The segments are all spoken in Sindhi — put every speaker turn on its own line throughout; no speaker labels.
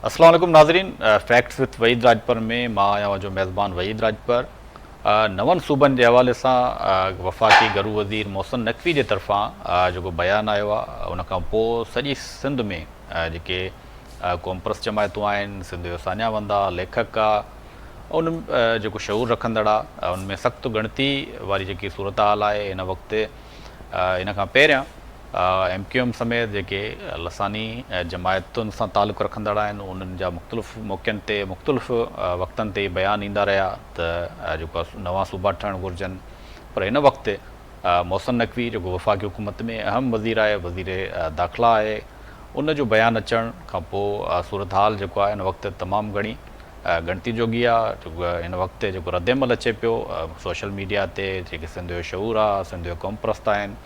السلام عليڪم ناظرين فيڪٽس وٿ وحيد راڄپر ۾ مان آهيان اوهان جو ميزبان وحيد راڄپر نون صوبن جي حوالي سان وفاقي گهرو وزير محسن نقوي جي طرفان جيڪو بيان آيو آهي ان کان پوء سڄي سنڌ ۾ جيڪي قومپرست جماعتون آهن سنڌ جو ساڃاهه وند آهي ليکڪ آهي ان جيڪو شعور رکندڙ آهي ان ۾ سخت ڳڻتي واري جيڪي صورتحال آهي هن وقت ان کان پهريان ايم ڪيو ايم سميت جيڪي لساني جماعتن سان تعلق رکندڙ آهن انهن جا مختلف موقعن تي مختلف وقتن تي بيان ايندا رهيا ته جيڪو نوان صوبا ٺهڻ گهرجن پر هن وقت محسن نقوي جيڪو وفاقي حڪومت ۾ اهم وزير آهي وزير داخلا آهي ان جو بيان اچڻ کان پوء صورتحال جيڪو آهي هن وقت تمام گهڻي ڳڻتي جوڳي آ هن وقت جيڪو ردعمل اچي پيو سوشل ميڊيا تي جيڪي سنڌ جو شعور آ سنڌ جو قوم پرست آهن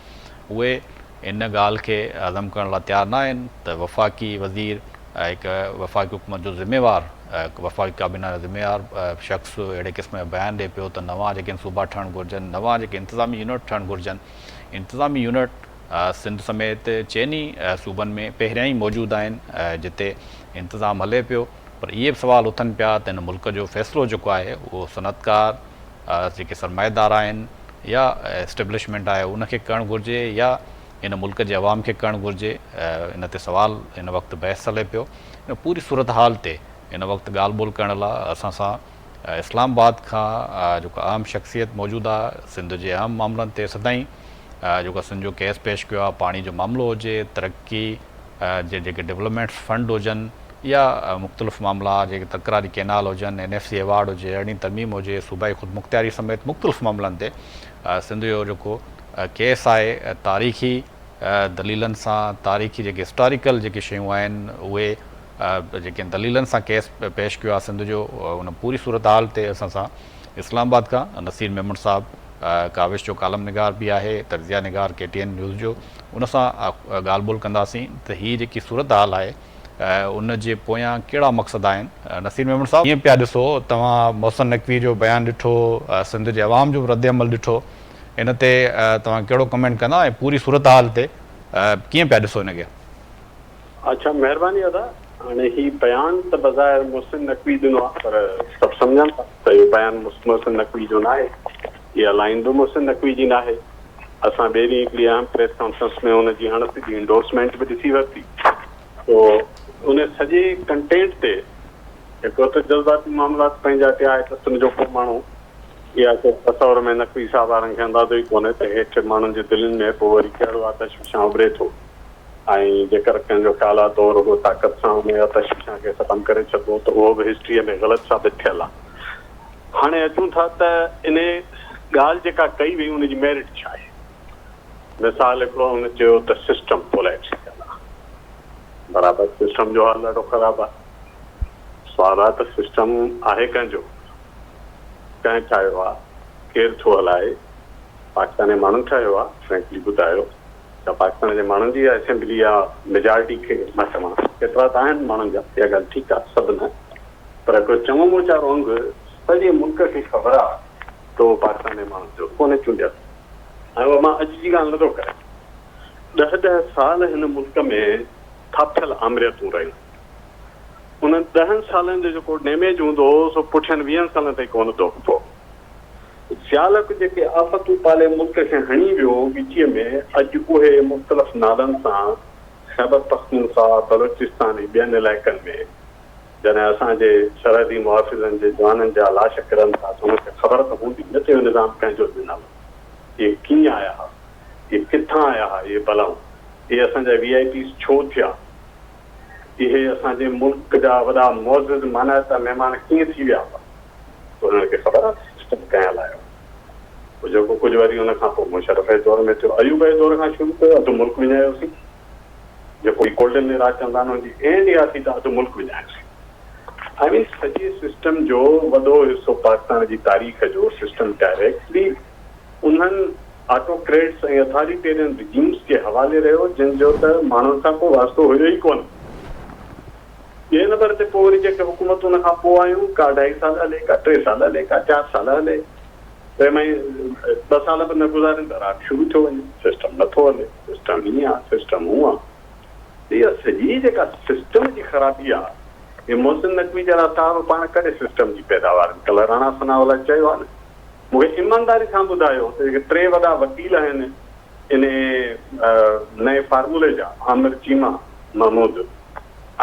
اهي ان ڳالهه کي هضم ڪرڻ لاء تيار نه آهن ته وفاقي وزير هڪ وفاقي حڪومت جو ذميوار وفاقي ڪابينا جو ذميوار شخص اهڙي قسم جو بيان ڏئي پيو ته نوان جيڪي صوبا ٺهڻ گهرجن نوان جيڪي انتظامي يونٽ ٺهڻ گهرجن انتظامي يونٽ سنڌ سميت چئني صوبن ۾ پهريان ئي موجود آهن جتي انتظام هلي پيو پر اهي به سوال اٿن پيا ته هن ملڪ جو فيصلو جيڪو آهي اهو صنعتڪار جيڪي سرمائيدار آهن يا اسٽيبلشمينٽ آهي ان کي ڪرڻ گهرجي يا هن ملڪ جي عوام کي ڪرڻ گهرجي ان تي سوال هن وقت بحث هلي پيو ان پوري صورتحال تي هن وقت ڳالهه ٻولهه ڪرڻ لاء اسان سان اسلام آباد کان جيڪو اهم شخصيت موجود آهي سنڌ جي اهم معاملن تي سدائين جيڪو سنڌ جو ڪيس پيش ڪيو آهي پاڻي جو معاملو هجي ترقي جي جيڪي ڊولپمينٽ فنڊ هجن يا مختلف معاملا جيڪي تڪراري ڪينال هجن، اين ايف سي ايوارڊ هجي، ارڙهين ترميم هجي، صوبائي خودمختياري سميت مختلف معاملن تي سنڌ جو جيڪو ڪيس آهي تاريخي دليلن سان تاريخي جيڪي هسٽاريڪل جيڪي شيون آهن اهي جيڪي دليلن سان ڪيس پيش ڪيو آهي سنڌ جو ان پوري صورتحال تي اسان سان اسلام آباد کان نصير ميمڻ صاحب ڪاوش جو ڪالم نگار به آهي تجزيه نگار ڪي ٽي اين نيوز جو ان سان ڳالهه ٻولهه ڪنداسين ته هي جيڪي صورتحال آهي ان جي پويان ڪهڙا مقصد آهن. نصير ميمڻ صاحب ڪيئن پيا ڏسو توهان محسن نقوي جو بيان ڏٺو سنڌ جي عوام جو به ردعمل ڏٺو ان تي توهان ڪهڙو ڪمينٽ ڪندا ۽ پوري صورتحال تي ڪيئن پيا ڏسو ان کي.
اڇا مهرباني ادا هاڻي هي بيان ته بظاهر محسن نقوي ڏنو آهي پر سڀ سمجهن ٿا ته اهو بيان محسن نقوي جو ناهي اها لائين به محسن نقوي جي ناهي اسان ٻئي ڏينهن هڪڙي اهم پريس ڪانفرنس ۾ ان جي اڻ سڌي انڊورسمينٽ به ڏسي ورتي سو ان سڄي ڪنٽينٽ تي هڪڙو ته جذباتي معاملات پنهنجا ٽيا آهي ته سنڌ جو ڪو ماڻهو اها شيء تصور ۾ نقوي صاحب وارن کي اندازو ئي ڪونهي ته هيٺ ماڻهن جي دلين ۾ پوء وري ڪهڙو آتش فشان اڀري ٿو. ۽ جيڪر ڪنهن جو خيال آهي ته اهو رڳو طاقت سان انهيء آتش فشان کي ختم ڪري ڇڏبو ته اهو به هسٽريء ۾ غلط ثابت ٿيل آهي. هاڻي اچون ٿا ته انهيء ڳالهه جيڪا ڪئي وئي ان جي ميرٽ ڇا آهي؟ مثال هڪڙو هن چيو ته سسٽم ڪوليپس ٿيل آهي. برابر سسٽم جو حال ڏاڍو خراب آهي. سوال آهي ته سسٽم آهي ڪنهن جو؟ ڪنهن ٺاهيو آهي؟ ڪير ٿو هلائي؟ پاڪستاني ماڻهن ٺاهيو آهي؟ فرينڪلي ٻڌايو. ڇا پاڪستان جي ماڻهن جي اها اسيمبلي يا ميجارٽي کي مان چوان ڪيترا ته آهن ماڻهن جا اها ڳالهه ٺيڪ آهي سڀ نه پر هڪڙو چڱو موچارو انگ سڄي ملڪ کي خبر آهي ته اهو پاڪستان جي ماڻهن جو ڪونهي چونڊيل ۽ اها مان اڄ جي ڳالهه نٿو ڪريان ڏهه ڏهه سال هن ملڪ ۾ ٿاڦيل آمريتون رهيون انهن ڏهن سالن جو جيڪو ڊيميج هوندو هو سو پٺين ويهن سالن تائين ڪونه ڌوپبو. سيالڪ جيڪي آفتون پالي ملڪ کي هڻي ويو ڳچيء ۾ اڄ اهي مختلف نالن سان خيبرپختونخواهه، بلوچستان ۽ ٻين علائقن ۾ جڏهن اسان جي سرحدي محافظن جي جوانن جا لاش ڪرن ٿا ته انهن کي خبر ته هوندي نه ته اهو نظام ڪنهن جو ڏنل هو، اهي ڪيئن آيا ها، اهي ڪٿان آيا ها اهي بلائون، اهي اسان جا وي آء پيز ڇو ٿيا، اهي اسان جي ملڪ جا وڏا معزز مانائتا مهمان ڪيئن ٿي ويا هئا. انهن کي خبر آهي ته سسٽم ڪنهن هلايو آهي. پوء جيڪو ڪجهه وري ان کان پوء مشرف جي دور ۾ ٿيو، ايوب جي دور کان شروع ڪيو، اڌ ملڪ وڃايوسين. جيڪو هي گولڊن ايرا چوندا آهن ان جي اينڊ اها ٿي ته اڌ ملڪ وڃايوسين. I مين سڄي سسٽم جو وڏو حصو پاڪستان جي تاريخ جو سسٽم ڊائريڪٽلي انهن آٽوڪريٽس ۽ اٿاريٽيرين رجيمز جي حوالي رهيو جن جو ته ماڻهن سان ڪو واسطو هيو ئي ڪونه. ٻئي نمبر تي پوء وري جيڪي حڪومتون ان کان پوء آيون، ڪا اڍائي سال هلي، ڪا ٽي سال هلي، ڪا چار سال هلي، تنهن ۾ ٻه سال به نه گذارين ته راڳ شروع ٿيو وڃي، سسٽم نه ٿو هلي، سسٽم هيئن آ، سسٽم هونئن آ. ته اها سڄي جيڪا سسٽم جي خرابي آ، هي محسن نقوي جهڙا صاحب پاڻ ڪهڙي سسٽم جي پيداوار آهن؟ ڪلهه راڻا ثناء الله چيو آهي نه، مون کي ايمانداري سان ٻڌايو ته جيڪي ٽي وڏا وڪيل آهن انهي نئين فارمولي جا، عامر چيما، محمود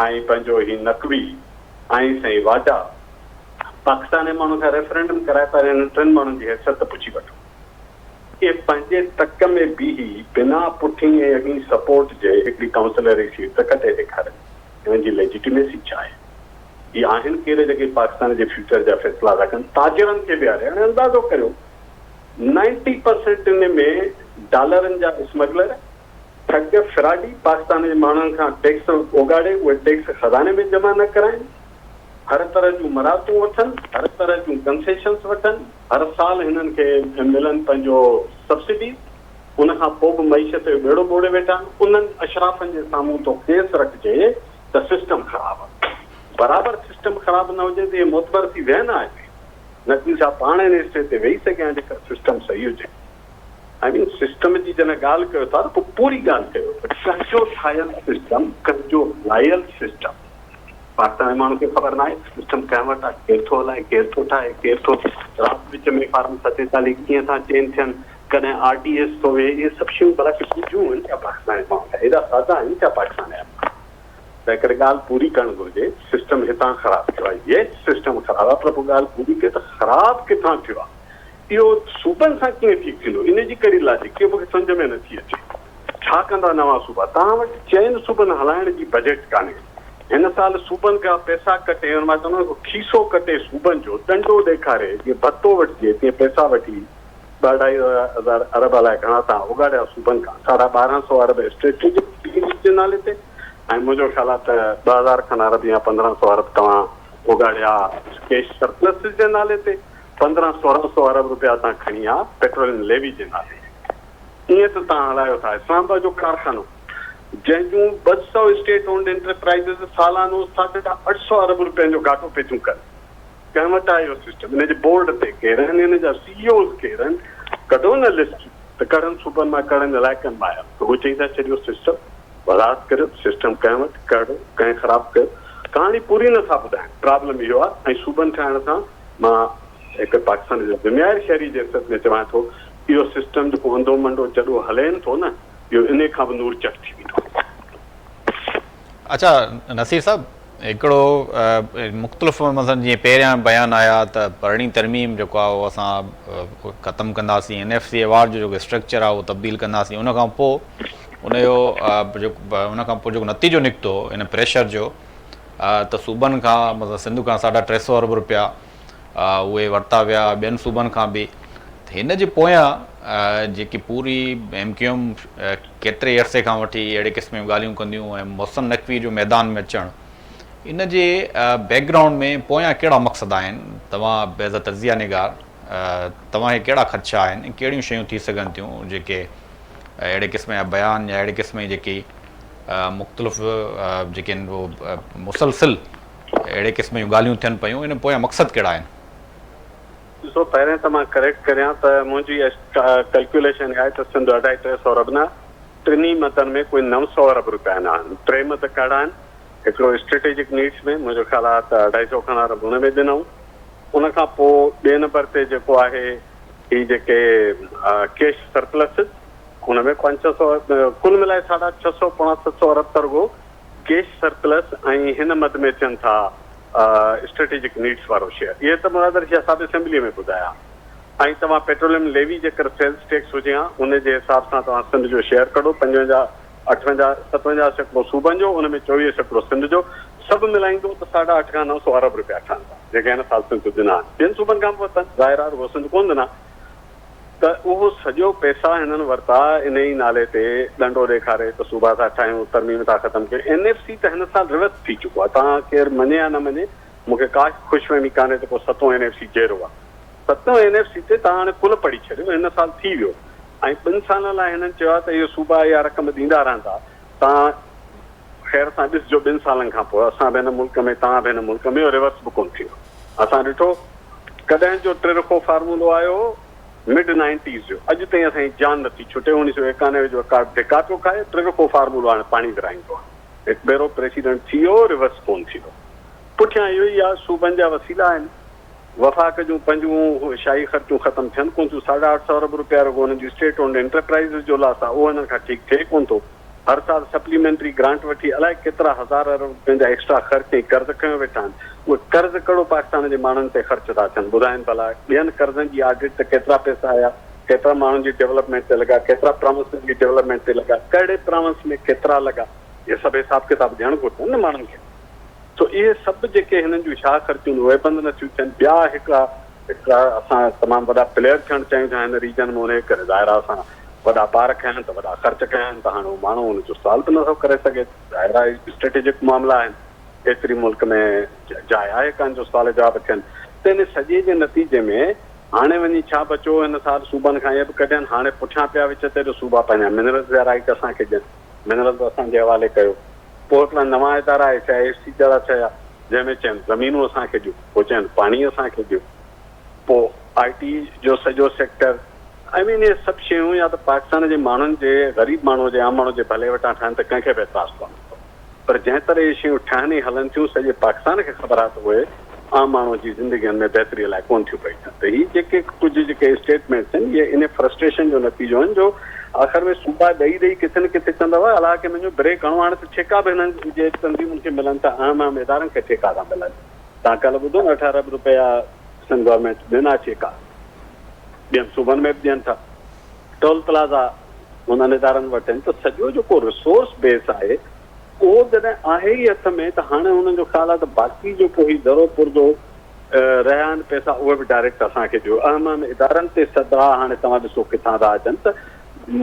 ۽ پنهنجو هي نقوي ۽ سائين واڊا، پاڪستان جي ماڻهن کان ريفرنڊم ڪرائي پر هنن ٽن ماڻهن جي حيثيت ته پڇي وٺو. اهي پنهنجي تڪ ۾ بيهي بنا پٺين ۽ اڳين سپورٽ جي هڪڙي ڪائونسلري سيٽ ته ڪٽي ڏيکارين. هنن جي ليجيٽيميسي ڇا آهي؟ هي آهن ڪير جيڪي پاڪستان جي فيوچر جا فيصلا ٿا ڪن؟ تاجرن کي ويهاري هاڻي اندازو ڪريو نائنٽي پرسينٽ ان ۾ ڊالرن جا اسمگلر، ٺڳ، فراڊي پاڪستان جي ماڻهن کان ٽيڪس اوڳاڙي اهي ٽيڪس خزاني ۾ جمع نه ڪرائين، هر طرح جون مراعتون وٺن، هر طرح جون ڪنسيشنس وٺن، هر سال هنن کي ملن پنهنجو سبسڊيز، ان کان پوء به معيشت جو ٻيڙو ٻوڙي ويٺا آهن، انهن اشرافن جي سامهون ٿو ڪيس رکجي ته سسٽم خراب آهي. برابر سسٽم خراب نه هجي ته اهي معتبر ٿي ويهن ها هتي. نقوي صاحب پاڻ ان اسٽيج تي ويهي سگهي ها جيڪر سسٽم صحيح هجي. I مين سسٽم جي جڏهن ڳالهه ڪيو ٿا ته پوء پوري ڳالهه ڪيو ته ڪنهن جو ٺاهيل سسٽم، ڪنهن جو هلايل سسٽم. پاڪستان جي ماڻهن کي خبر ناهي ته سسٽم ڪنهن وٽ آهي، ڪير ٿو هلائي، ڪير ٿو ٺاهي، ڪير ٿو رات وچ ۾ فارم 47 ڪيئن ٿا چينج ٿين، ڪڏهن آر ڊي ايس ٿو ويهي، اهي سڀ شيون ڀلا ڪي ڳجهيون آهن ڇا پاڪستان جي ماڻهن لاء، ايڏا سادا آهن ڇا پاڪستان جا ماڻهو؟ تنهن ڪري ڳالهه پوري ڪرڻ گهرجي، سسٽم هتان خراب ٿيو آهي، يس سسٽم خراب آهي پر پوء ڳالهه پوري ڪيو ته خراب ڪٿان ٿيو آهي، اهو صوبن سان ڪيئن ٺيڪ ٿيندو، ان جي ڪهڙي لاجڪ، اهو مون کي سمجهه ۾ نٿي اچي. ڇا ڪندا نوان صوبا؟ توهان وٽ چئن صوبن هلائڻ جي بجيٽ ڪانهي. هن سال صوبن کان پئسا ڪٽي ان مان چوندو آهيان کيسو ڪٽي صوبن جو ڏنڊو ڏيکاري جيئن ڀتو وٺجي تيئن پئسا وٺي ٻه اڍائي هزار ارب الائي گهڻا توهان اوڳاڙيا صوبن کان ساڍا ٻارهن سئو ارب اسٽريٽجڪ نيڊز جي نالي تي ۽ منهنجو خيال آهي ته 2000 کن ارب يا 15 سئو ارب توهان اوڳاڙيا ڪيش سرپلسز جي نالي تي پندرهن سورهن سئو ارب روپيا توهان کڻي آ پيٽروليم ليوي جي نالي ائين ته توهان هلايو ٿا اسلام آباد جو ڪارخانو جنهن جون 200 اسٽيٽ اونڊ انٽرپرائيزز سالانو ساڍا اٺ سئو ارب روپين جو گهاٽو پئي ٿيون ڪن. ڪنهن وٽ آهي اهو سسٽم؟ ان جي بورڊ تي ڪير آهن؟ ان جا سي اي اوز ڪير آهن؟ ڪڍو نه لسٽ ته ڪهڙن صوبن مان ڪهڙن علائقن مان آيا. رڳو چئي ٿا ڇڏيو سسٽم وضاحت ڪريو سسٽم ڪنهن وٽ ڪهڙو ڪنهن خراب ڪيو. ڪهاڻي پوري نه ٿا ٻڌائين. پرابلم اهو آهي ۽ صوبن ٺاهڻ سان مان هڪ پاڪستان جي ذميوار شهري جي حيثيت ۾ چوان ٿو اهو سسٽم جيڪو انڌو منڊو جڏو هلين ٿو نه اهو انهي کان به نور چٽ ٿي ويندو.
اڇا نصير صاحب هڪڙو مختلف مثلا جيئن پهريان بيان آيا ته ارڙهين ترميم جيڪو آهي اهو اسان ختم ڪنداسين اين ايف سي ايوارڊ جو جيڪو اسٽرڪچر آهي اهو تبديل ڪنداسين ان کان پوء ان جو جيڪو ان کان پوء جيڪو نتيجو نڪتو ان پريشر جو ته صوبن کان مثلا سنڌ کان ساڍا ٽي سو ارب روپيا اهي ورتا ويا ٻين صوبن کان به ته هن جي پويان جيڪي پوري ايم ڪيو ايم ڪيتري عرصي کان وٺي اهڙي قسم جون ڳالهيون ڪنديون ۽ محسن نقوي جو ميدان ۾ اچڻ ان جي بيڪ گرائونڊ ۾ پويان ڪهڙا مقصد آهن توهان ايز اي تجزيه نگار توهان کي ڪهڙا خدشا آهن ۽ ڪهڙيون شيون ٿي سگهن ٿيون جيڪي اهڙي قسم جا بيان يا اهڙي قسم جي جيڪي مختلف جيڪي مسلسل اهڙي قسم جون ڳالهيون ٿين پيون ان پويان مقصد ڪهڙا آهن؟
ڏسو پهرين ته مان ڪريڪٽ ڪريان ته منهنجي ڪلڪيوليشن اها آهي ته سنڌ اڍائي ٽي سئو ارب نه ٽنهي مدن ۾ ڪوئي نو سئو ارب روپيا نه آهن ٽي مد ڪهڙا آهن هڪڙو اسٽريٽجڪ نيڊس ۾ منهنجو خيال آهي ته اڍائي سئو کن ارب ان ۾ ڏنائون ان کان پوء ٻئي نمبر تي جيڪو آهي هي جيڪي ڪيش سرپلسز ان ۾ پنج ڇهه سئو ڪل ملائي ساڍا ڇهه سئو پوڻا ست سئو ارب ته رڳو ڪيش سرپلس ۽ هن مد ۾ ٿين ٿا اسٽريٽجڪ نيڊس وارو شيئر اهي ته مراد علي شاهه صاحب اسيمبلي ۾ ٻڌايا ۽ توهان پيٽروليم ليوي جيڪر سيلز ٽيڪس هجي ها ان جي حساب سان توهان سنڌ جو شيئر ڪڍو پنجونجاهه اٺونجاهه ستونجاهه سيڪڙو صوبن جو ان ۾ 24% سنڌ جو سڀ ملائيندو ته ساڍا اٺ کان نو سو ارب رپيا ٺهن ٿا جيڪي هن سال سنڌ ڏنا آهن ٻين صوبن کان به ورتا آهن ظاهر آهي رڳو سنڌ ڪونه ڏنا ته اهو سڄو پئسا هنن ورتا انهي نالي تي ڏنڊو ڏيکاري ته صوبا ٿا ٺاهيون ترميم ٿا ختم ڪيون اين ايف سي ته هن سال ريورس ٿي چڪو آهي توهان ڪير مڃي يا نه مڃي مون کي ڪا خوش فهمي ڪانهي ته ڪو ستون اين ايف سي جهڙو آهي ستون اين ايف سي تي توهان هاڻي ڪل پڙهي ڇڏيو هن سال ٿي ويو ۽ ٻن سالن لاء هنن چيو آهي ته اهي صوبا اها رقم ڏيندا رهندا توهان خير سان ڏسجو ٻن سالن کان پوء اسان به هن ملڪ ۾ توهان به هن ملڪ ۾ اهو ريورس به ڪونه ٿيندو. اسان ڏٺو ڪڏهن جو ٽي رخو فارمولو آيو هو مڊ نائنٽيز جو اڄ تائين اسان جي جان نٿي ڇٽي 1991 جو اڪارڊ ڌڪا پيو کائي ٽي رخو فارمولو هاڻي پاڻي ورهائيندو آهي هڪ ڀيرو پريسيڊنٽ ٿي ويو ريورس ڪونه ٿيندو پٺيان اهو ئي آهي صوبن جا وسيلا آهن. وفاق جون پنهنجون شاهي خرچون ختم ٿين ڪونه ٿيون. ساڍا اٺ سئو ارب روپيا رڳو انهن جون اسٽيٽ اونڊ انٽرپرائيزز جو لاس آهي اهو هنن کان ٺيڪ ٿئي ڪونه ٿو. هر سال سپليمينٽري گرانٽ وٺي الائي ڪيترا هزار ارب روپين جا ايڪسٽرا خرچ ۽ قرض کنيو ويٺا آهن. اهي قرض ڪهڙو پاڪستان جي ماڻهن تي خرچ ٿا ٿين ٻڌائين ڀلا؟ ٻين قرضن جي آڊٽ ته ڪيترا پئسا آيا، ڪيترا ماڻهن جي ڊولپمينٽ تي لڳا، ڪيترا پراونسز جي ڊولپمينٽ تي لڳا، ڪهڙي پراونس ۾ ڪيترا لڳا، اهي سڀ حساب ڪتاب ڏيڻ گهرجن نه ماڻهن کي. سو اهي سڀ جيڪي هنن جون شاهه خرچيون اهي بند نه ٿيون ٿين. ٻيا هڪڙا هڪڙا اسان تمام وڏا پليئر ٿيڻ چاهيون ٿا هن ريجن ۾ انهيء ڪري ظاهر آهي اسان وڏا بار کنيا آهن ته وڏا خرچ ڪيا آهن ته هاڻي اهو ماڻهو ان جو سوال به نه ٿو ڪري سگهي. ظاهر آهي اسٽريٽجڪ معاملا آهن ايتري ملڪ ۾ جاء آهي ڪانه جو سوال جواب ٿين ته ان سڄي جي نتيجي ۾ هاڻي وڃي ڇا بچيو هن سال صوبن کان اهي به ڪڍين هاڻي پٺيان پيا وچ تي جو صوبا پنهنجا منرلز جا رائيٽ اسان کي ڏين منرلز اسان جي حوالي ڪيو. پوء هڪڙا نوان ادارا ايس I F C جهڙا ٺهيا، جنهن ۾ چين زمينون اسان کي ڏيو، پوء چين پاڻي اسان کي ڏيو، پوء آء ٽي جو سڄو سيڪٽر. I مين اهي سڀ شيون يا ته پاڪستان جي ماڻهن جي، غريب ماڻهوء جي، عام ماڻهوء جي ڀلي وٽان ٺهن ته ڪنهن کي به اعتراض ڪونه هوندو. پر جنهن طرح اهي شيون ٺهن ۽ هلن ٿيون، سڄي پاڪستان کي خبر آهي ته اهي عام ماڻهوء جي زندگين ۾ بهتريء لاء ڪونه ٿيون پئي ٿين ته هي جيڪي ڪجهه جيڪي اسٽيٽمينٽس آهن اهي انهي فرسٽريشن جو نتيجو آهن جو آخر ۾ صوبا ڏئي ڏئي ڪٿي نه ڪٿي چوندا هئا الله کي مڃو بريڪ هڻو هاڻي ته ٺيڪا به هنن جي تنظيمن کي ملن ٿا اهم اهم ادارن کي ٺيڪا ٿا ملن توهان ڪلهه ٻڌو نه اٺ ارب روپيا سنڌ گورنمينٽ ڏنا ٺيڪا ٻين صوبن ۾ به ڏين ٿا ٽول پلازا انهن ادارن وٽ آهن ته سڄو جيڪو ريسورس بيس آهي اهو جڏهن آهي ئي هٿ ۾ ته هاڻي هنن جو خيال آهي ته باقي جيڪو هي ذرو پرزو رهيا آهن پئسا اهي به ڊائريڪٽ اسان کي ڏيو. اهم اهم ادارن تي سڌا هاڻي توهان ڏسو ڪٿان ٿا اچن ته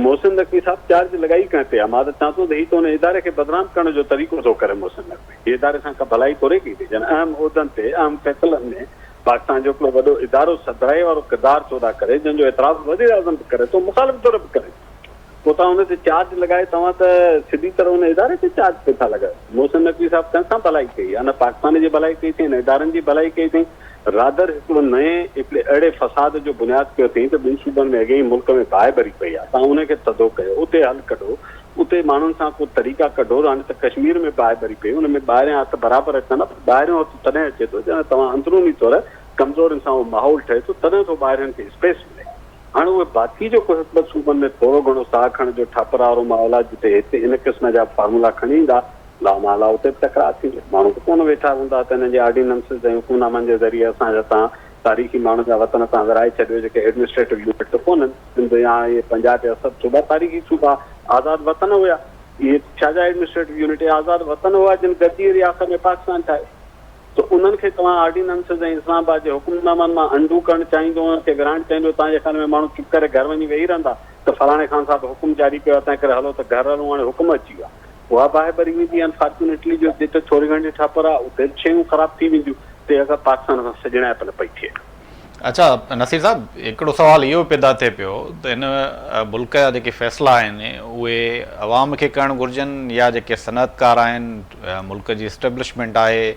محسن نقوي صاحب چارج لڳائي ڪنهن تي آهي؟ مان ته چوان ٿو ته هي ته ان اداري کي بدنام ڪرڻ جو طريقو ٿو ڪري محسن نقوي. هي اداري سان ڪا ڀلائي ٿوري ڪئي اٿئي. جڏهن اهم عهدن تي اهم فيصلن ۾ پاڪستان جو هڪڙو وڏو ادارو سڌرائي وارو ڪردار ٿو ادا ڪري جنهن جو اعتراف وزيراعظم به ڪري ٿو مخالف ڌر به ڪري ٿي. پوء توهان ان تي چارج لڳائي توهان ته سڌي طرح ان اداري تي چارج پئي ٿا لڳايو. محسن نقوي صاحب ڪنهن سان ڀلائي ڪئي؟ يا نه پاڪستان جي ڀلائي ڪئي اٿئين نه ادارن جي ڀلائي ڪئي اٿئين. رادر هڪڙو نئين هڪڙي اهڙي فساد جو بنياد ڪيو اٿئين ته ٻن صوبن ۾ اڳي ئي ملڪ ۾ باهه ٻري پئي آهي. توهان ان کي ٿڌو ڪيو، اتي حل ڪڍو، اتي ماڻهن سان ڪو طريقا ڪڍو. هاڻي ته ڪشمير ۾ باهه ٻري پئي، ان ۾ ٻاهريان هٿ برابر اچن ها پر ٻاهريون هٿ تڏهن اچي ٿو جڏهن توهان اندروني طور ڪمزورين سان اهو ماحول ٺهي ٿو تڏهن ٿو ٻاهرين کي اسپيس ملي. هاڻ اهي باقي جو ڪو هڪ ٻه صوبن ۾ ٿورو گهڻو ساهه کڻڻ جو ٺاپر وارو ماحول آهي جتي هتي ان قسم جا فارمولا کڻي ايندا لامحاله اتي به ٽڪراء ٿيندو. ماڻهو ته ڪونه ويٺا هوندا ته انهن جي آرڊيننسز ۽ حڪمنامن جي ذريعي اسان جا تان تاريخي ماڻهن جا وطن تان ورهائي ڇڏيو جيڪي ايڊمنسٽريٽو يونٽ ته ڪونهن. سنڌ يا اهي پنجاب يا سڀ صوبا تاريخي صوبا آزاد وطن هيا. اهي ڇا جا ايڊمنسٽريٽو يونٽ اهي آزاد وطن هئا جن گڏجي رياست ۾ پاڪستان ٺاهيو. ته انهن کي توهان آرڊيننسز ۽ اسلام آباد جي حڪم نامن مان انڊو ڪرڻ چاهيندو، انهن کي ورهائڻ چاهيندو، توهان جي خيال ۾ ماڻهو چپ ڪري گهر وڃي ويهي رهندا ته فلاڻي خان صاحب حڪم جاري ڪيو آهي تنهن ڪري هلو ته گهر هلون هاڻي حڪم اچي ويو آهي اها باهه ٻري ويندي انفارچونيٽلي جو جتي ٿوري گهڻي ٺاپر آهي اتي به شيون خراب ٿي وينديون ته اها پاڪستان سان سڄڻائپ نه پئي ٿئي.
اڇا نصير صاحب هڪڙو سوال اهو پيدا ٿئي پيو ته هن ملڪ جا جيڪي فيصلا آهن اهي عوام کي ڪرڻ گهرجن يا جيڪي صنعتڪار آهن ملڪ جي اسٽيبلشمينٽ آهي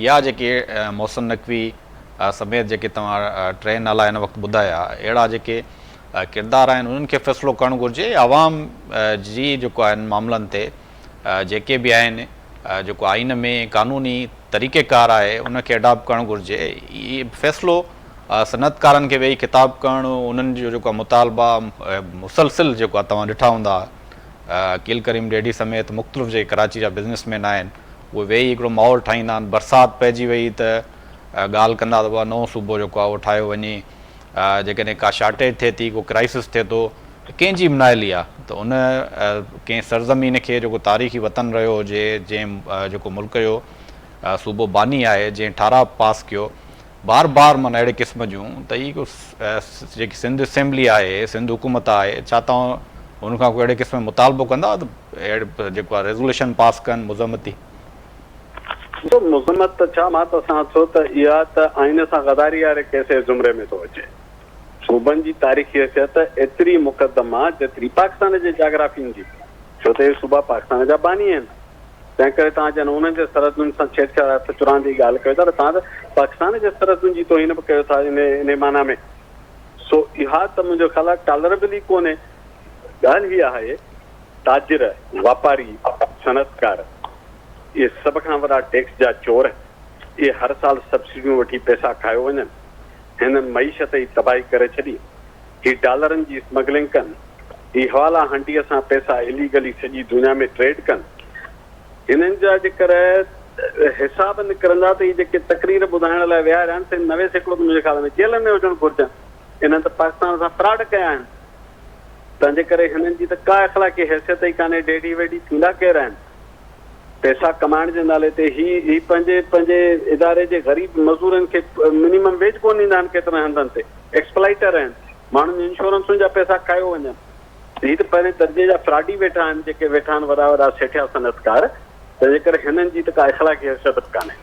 يا جيڪي محسن نقوي سميت جيڪي توهان ٽي نالا هن وقت ٻڌايا اهڙا جيڪي ڪردار آهن انهن کي فيصلو ڪرڻ گهرجي يا عوام جي جيڪو آهن معاملن تي جيڪي به آهن جيڪو آئين ۾ قانوني طريقي ڪار آهي ان کي اڊاپٽ ڪرڻ گهرجي. هي فيصلو صنعتڪارن کي ويهي خطاب ڪرڻ انهن جو جيڪو مطالبا مسلسل جيڪو آهي توهان ڏٺا هوندا عقيل ڪريم ڊيڊي سميت مختلف جيڪي ڪراچي جا بزنس مين آهن اهي ويهي هڪڙو ماحول ٺاهيندا آهن برسات پئجي وئي ته ڳالهه ڪندا ته بابا نئون صوبو جيڪو آهي اهو ٺاهيو وڃي جيڪڏهن ڪا شارٽيج ٿئي ٿي ڪو ڪرائسس ٿئي ٿو ته ڪنهن جي به نااهلي آهي ته ان ڪنهن سرزمين کي جيڪو تاريخي وطن رهيو هجي جنهن جيڪو ملڪ جو صوبو باني آهي جنهن ٺهراء پاس ڪيو بار بار معنيٰ اهڙي قسم جون ته هي ڪو جيڪي سنڌ اسيمبلي آهي سنڌ حڪومت آهي ڇا توهان ان کان ڪو اهڙي قسم جو مطالبو ڪندا ته اهڙي جيڪو آهي ريزوليشن پاس ڪن مذمتي.
ڏسو مذمت ته ڇا مان ته سان ٿو ته اها ته آئين سان غداري واري ڪيس جي زمري ۾ ٿو اچي. صوبن جي تاريخي حيثيت ايتري مقدم آ جيتري پاڪستان جي جاگرافين جي ڇو ته اهي صوبا پاڪستان جا باني آهن تنهن ڪري توهان جڏهن انهن جي سرحدن سان ڇيڙ ڇاڙ هٿ چراند جي ڳالهه ڪيو ٿا ته توهان ته پاڪستان جي سرحدن جي توهين به ڪيو ٿا انهي معنيٰ ۾ سو اها ته منهنجو خيال آ ٽالربل ئي ڪونهي ڳالهه هي آهي تاجر، واپاري، صنعتڪار اهي سڀ کان وڏا ٽيڪس جا چور آهن. اهي هر سال سبسڊيون وٺي پئسا کايو وڃن. هنن معيشت ئي تباهي ڪري ڇڏي. هي ڊالرن جي اسمگلنگ ڪن. هي حوالا هنڊيء سان پئسا اليگلي سڄي دنيا ۾ ٽريڊ ڪن. هنن جا جيڪر حساب نڪرندا ته هي جيڪي تقرير ٻڌائڻ لاء ويهاريا آهن سي 90% ته منهنجي خيال ۾ جيلن ۾ هجڻ گهرجن. انهن ته پاڪستان سان فراڊ ڪيا آهن. تنهنجي ڪري هنن جي ته ڪا اخلاقي حيثيت ئي ڪانهي. ڊيڊي ويڊي ٿيندا ڪير آهن؟ پئسا ڪمائڻ جي نالي تي هي هي پنهنجي پنهنجي اداري جي غريب مزورن کي منيمم ويج ڪونه ڏيندا آهن ڪيترن هنڌن تي ايڪسپلائيٽر آهن ماڻهن جي انشورنسن جا پئسا کايو وڃن هي ته پهرين درجي جا فراڊي ويٺا آهن جيڪي ويٺا آهن وڏا وڏا سيٺيا صنعتڪار تنهنجي ڪري هنن جي ته ڪا اخلاقي حيثيت به ڪانهي.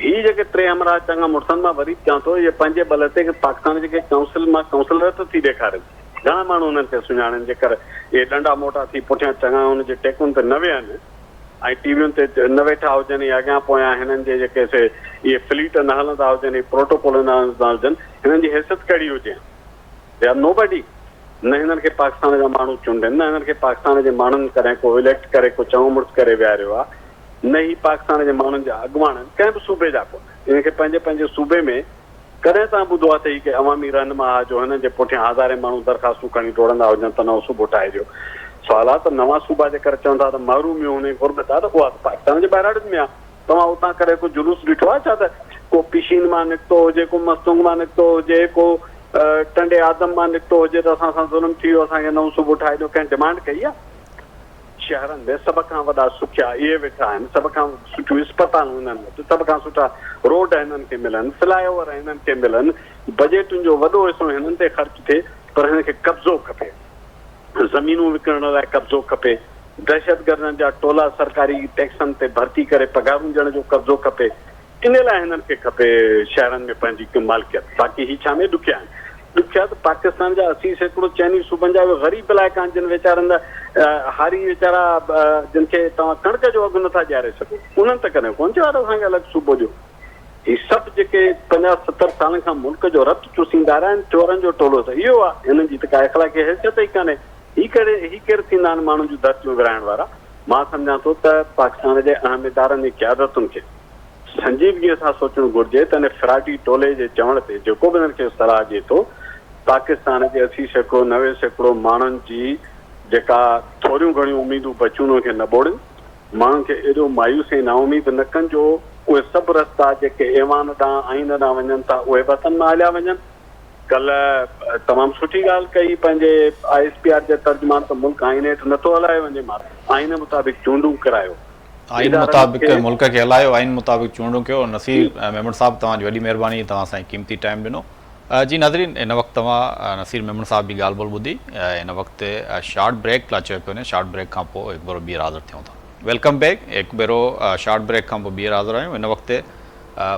هي جيڪي ٽي همراهه چڱا مڙسن مان وري به چوان ٿو اهي پنهنجي ٻل تي پاڪستان جي ڪنهن ڪائونسل مان ڪائونسلر ته ٿي ڏيکارين. گهڻا ماڻهو انهن کي سڃاڻين جيڪر اهي ڏنڊا موٽا ٿي پٺيان چڱا ان جي ٽيڪن تي نه ويهن ۽ ٽي وين تي نه ويٺا هجن ۽ اڳيان پويان هنن جي جيڪي سي اهي فليٽ نه هلندا هجن اهي پروٽوڪول نه هلندا هجن هنن جي حيثيت ڪهڙي هجي ها They are nobody نه هنن کي پاڪستان جا ماڻهو چونڊين نه هنن کي پاڪستان جي ماڻهن ڪڏهن ڪو اليڪٽ ڪري ڪو چڱو مڙس ڪري ويهاريو آهي نه هي پاڪستان جي ماڻهن جا اڳواڻ آهن، ڪنهن به صوبي جا ڪونهن. انهن کي پنهنجي پنهنجي صوبي ۾ ڪڏهن توهان ٻڌو آهي ته هي ڪي عوامي رهنما ها جو هنن جي پٺيان هزارين ماڻهو درخواستون کڻي ڊوڙندا هجن ته نئون صوبو ٺاهي ڏيو. سوال آهي ته نوان صوبا جيڪر چون ٿا ته محروميون هن ۽ غربت آهي ته اها ته پاڪستان جي ٻهراڙين ۾ آهي. توهان اتان ڪڏهن ڪو جلوس ڏٺو آهي ڇا ته ڪو پشين مان نڪتو هجي، ڪو مستونگ مان نڪتو هجي، ڪو ٽنڊي آدم مان نڪتو هجي ته اسان سان ظلم ٿي ويو اسان کي نئون صوبو ٺاهي ڏيو ڪنهن ڊمانڊ ڪئي آهي؟ شهرن ۾ سڀ کان وڏا سکيا اهي ويٺا آهن، سڀ کان سٺيون اسپتالون هنن وٽ، سڀ کان سٺا روڊ هنن کي ملن، فلاء اوور هنن کي ملن، بجيٽن جو وڏو حصو هنن تي خرچ ٿئي پر هنن کي قبضو کپي، زمينون وڪڻڻ لاء قبضو کپي، دهشتگردن جا ٽولا سرڪاري ٽيڪسن تي ڀرتي ڪري پگهارون ڏيڻ جو قبضو کپي. ان لاء هنن کي کپي شهرن ۾ پنهنجي مالڪيت، باقي هي ڇا ۾ ڏکيا آهن؟ ڏکيا ته پاڪستان جا 80% چئني صوبن جا اهي غريب علائقا آهن جن ويچارن هاري ويچارا جن کي توهان ڪڻڪ جو اگهه نٿا ڏياري سگهو انهن ته ڪڏهن ڪونه چيو آهي ته اسان کي الڳ صوبو ڏيو. هي سڀ جيڪي 50 70 سالن کان ملڪ جو رت چوسيندا رهيا آهن چورن جو ٽولو ته اهو آهي هنن جي ته ڪا اخلاقي حيثيت ئي ڪانهي هي ڪهڙي هي ڪير ٿيندا آهن ماڻهن جون ڌرتيون ورهائڻ وارا مان سمجهان ٿو ته پاڪستان جي اهم ادارن ۽ قيادتن کي سنجيدگيء سان سوچڻ گهرجي ته ان فراڊي ٽولي جي چوڻ تي جيڪو به انهن کي صلاح ڏئي ٿو، پاڪستان جي 80% 90% ماڻهن جي جيڪا ٿوريون گهڻيون اميدون بچيون انهن کي نه ٻوڙين، ماڻهن کي ايڏو مايوس ۽ نااميد نه ڪن جو اهي سڀ رستا جيڪي ايوان ڏانهن آئين ڏانهن وڃن ٿا اهي به هٿن مان هليا وڃن. ڪلهه تمام سٺي ڳالهه ڪئي پنهنجي I S P R جي ترجمان ته ملڪ آئين هيٺ نٿو هلايو وڃي آئين مطابق چونڊون ڪرايو.
آئين مطابق ملڪ کي هلايو آئين مطابق چونڊون ڪيو نصير ميمڻ صاحب توهان جي وڏي مهرباني توهان اسان کي قيمتي ٽائيم ڏنو جي ناظرين هن وقت توهان نصير ميمڻ صاحب جي ڳالهه ٻولهه ٻڌي هن وقت شارٽ بريڪ لاء چيو پيو وڃي شارٽ بريڪ کان پوء هڪ ڀيرو ٻيهر حاضر ٿيون ٿا welcome back هڪ ڀيرو شارٽ بريڪ کان پوء ٻيهر حاضر آهيون هن وقت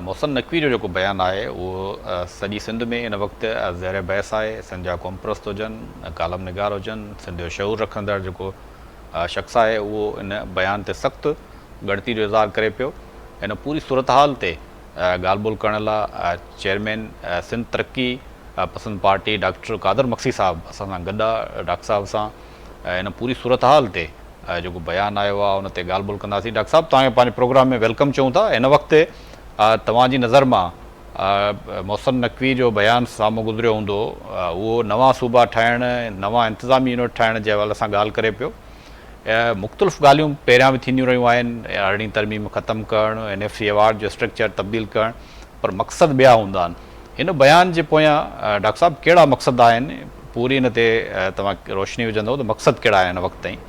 محسن نقوي جو جيڪو بيان آهي اهو سڄي سنڌ ۾ هن وقت زير بحث آهي سنڌ جا قومپرست هجن ڪالم نگار هجن سنڌ جو شعور رکندڙ جيڪو شخص آهي اهو ان بيان تي سخت ڳڻتي جو اظهار ڪري پيو. ان پوري صورتحال تي ڳالهه ٻولهه ڪرڻ لاء چيئرمين سنڌ ترقي پسند پارٽي ڊاڪٽر قادر مگسي صاحب اسان سان گڏ آ ڊاڪٽر صاحب سان ان پوري صورتحال تي جيڪو بيان آيو آ ان تي ڳالهه ٻولهه ڪنداسين. ڊاڪٽر صاحب توهان کي پنهنجي پروگرام ۾ welcome چئون ٿا. هن وقت توهان جي نظر مان محسن نقوي جو بيان سامهون گذريو هوندو، اهو نوان صوبا ٺاهڻ، نوان انتظامي يونٽ ٺاهڻ جي حوالي سان ڳالهه ڪري پيو. مختلف ڳالهيون پهريان به ٿينديون رهيون آهن، ارڙهين ترميم ختم ڪرڻ، اين ايف سي ايوارڊ جو اسٽرڪچر تبديل ڪرڻ، پر مقصد ٻيا هوندا آهن. هن بيان جي پويان ڊاڪٽر صاحب ڪهڙا مقصد آهن؟ پوري ان تي توهان روشني وجهندو ته مقصد ڪهڙا آهن هن وقت تائين؟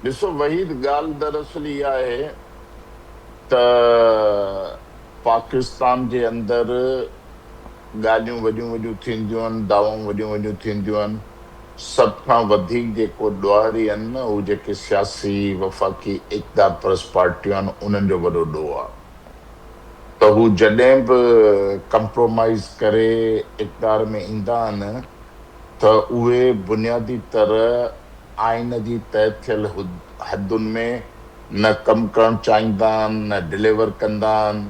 ڏسو وحيد ڳالهه دراصل اها آهي ته پاڪستان جي اندر ڳالهيون وڏيون وڏيون ٿينديون آهن، دعوائون وڏيون وڏيون ٿينديون آهن، سڀ کان وڌيڪ جيڪو ڏوهاري آهن نه هو جيڪي سياسي وفاقي اقتدار پرست پارٽيون آهن انهن جو وڏو ڏوهه آهي ته هو جڏهن به ڪمپرومائيز ڪري اقتدار ۾ ايندا آهن ته اهي بنيادي طرح آئين جي طئي ٿيل حدن ۾ نه ڪم ڪرڻ چاهيندا آهن نه ڊليور ڪندا آهن،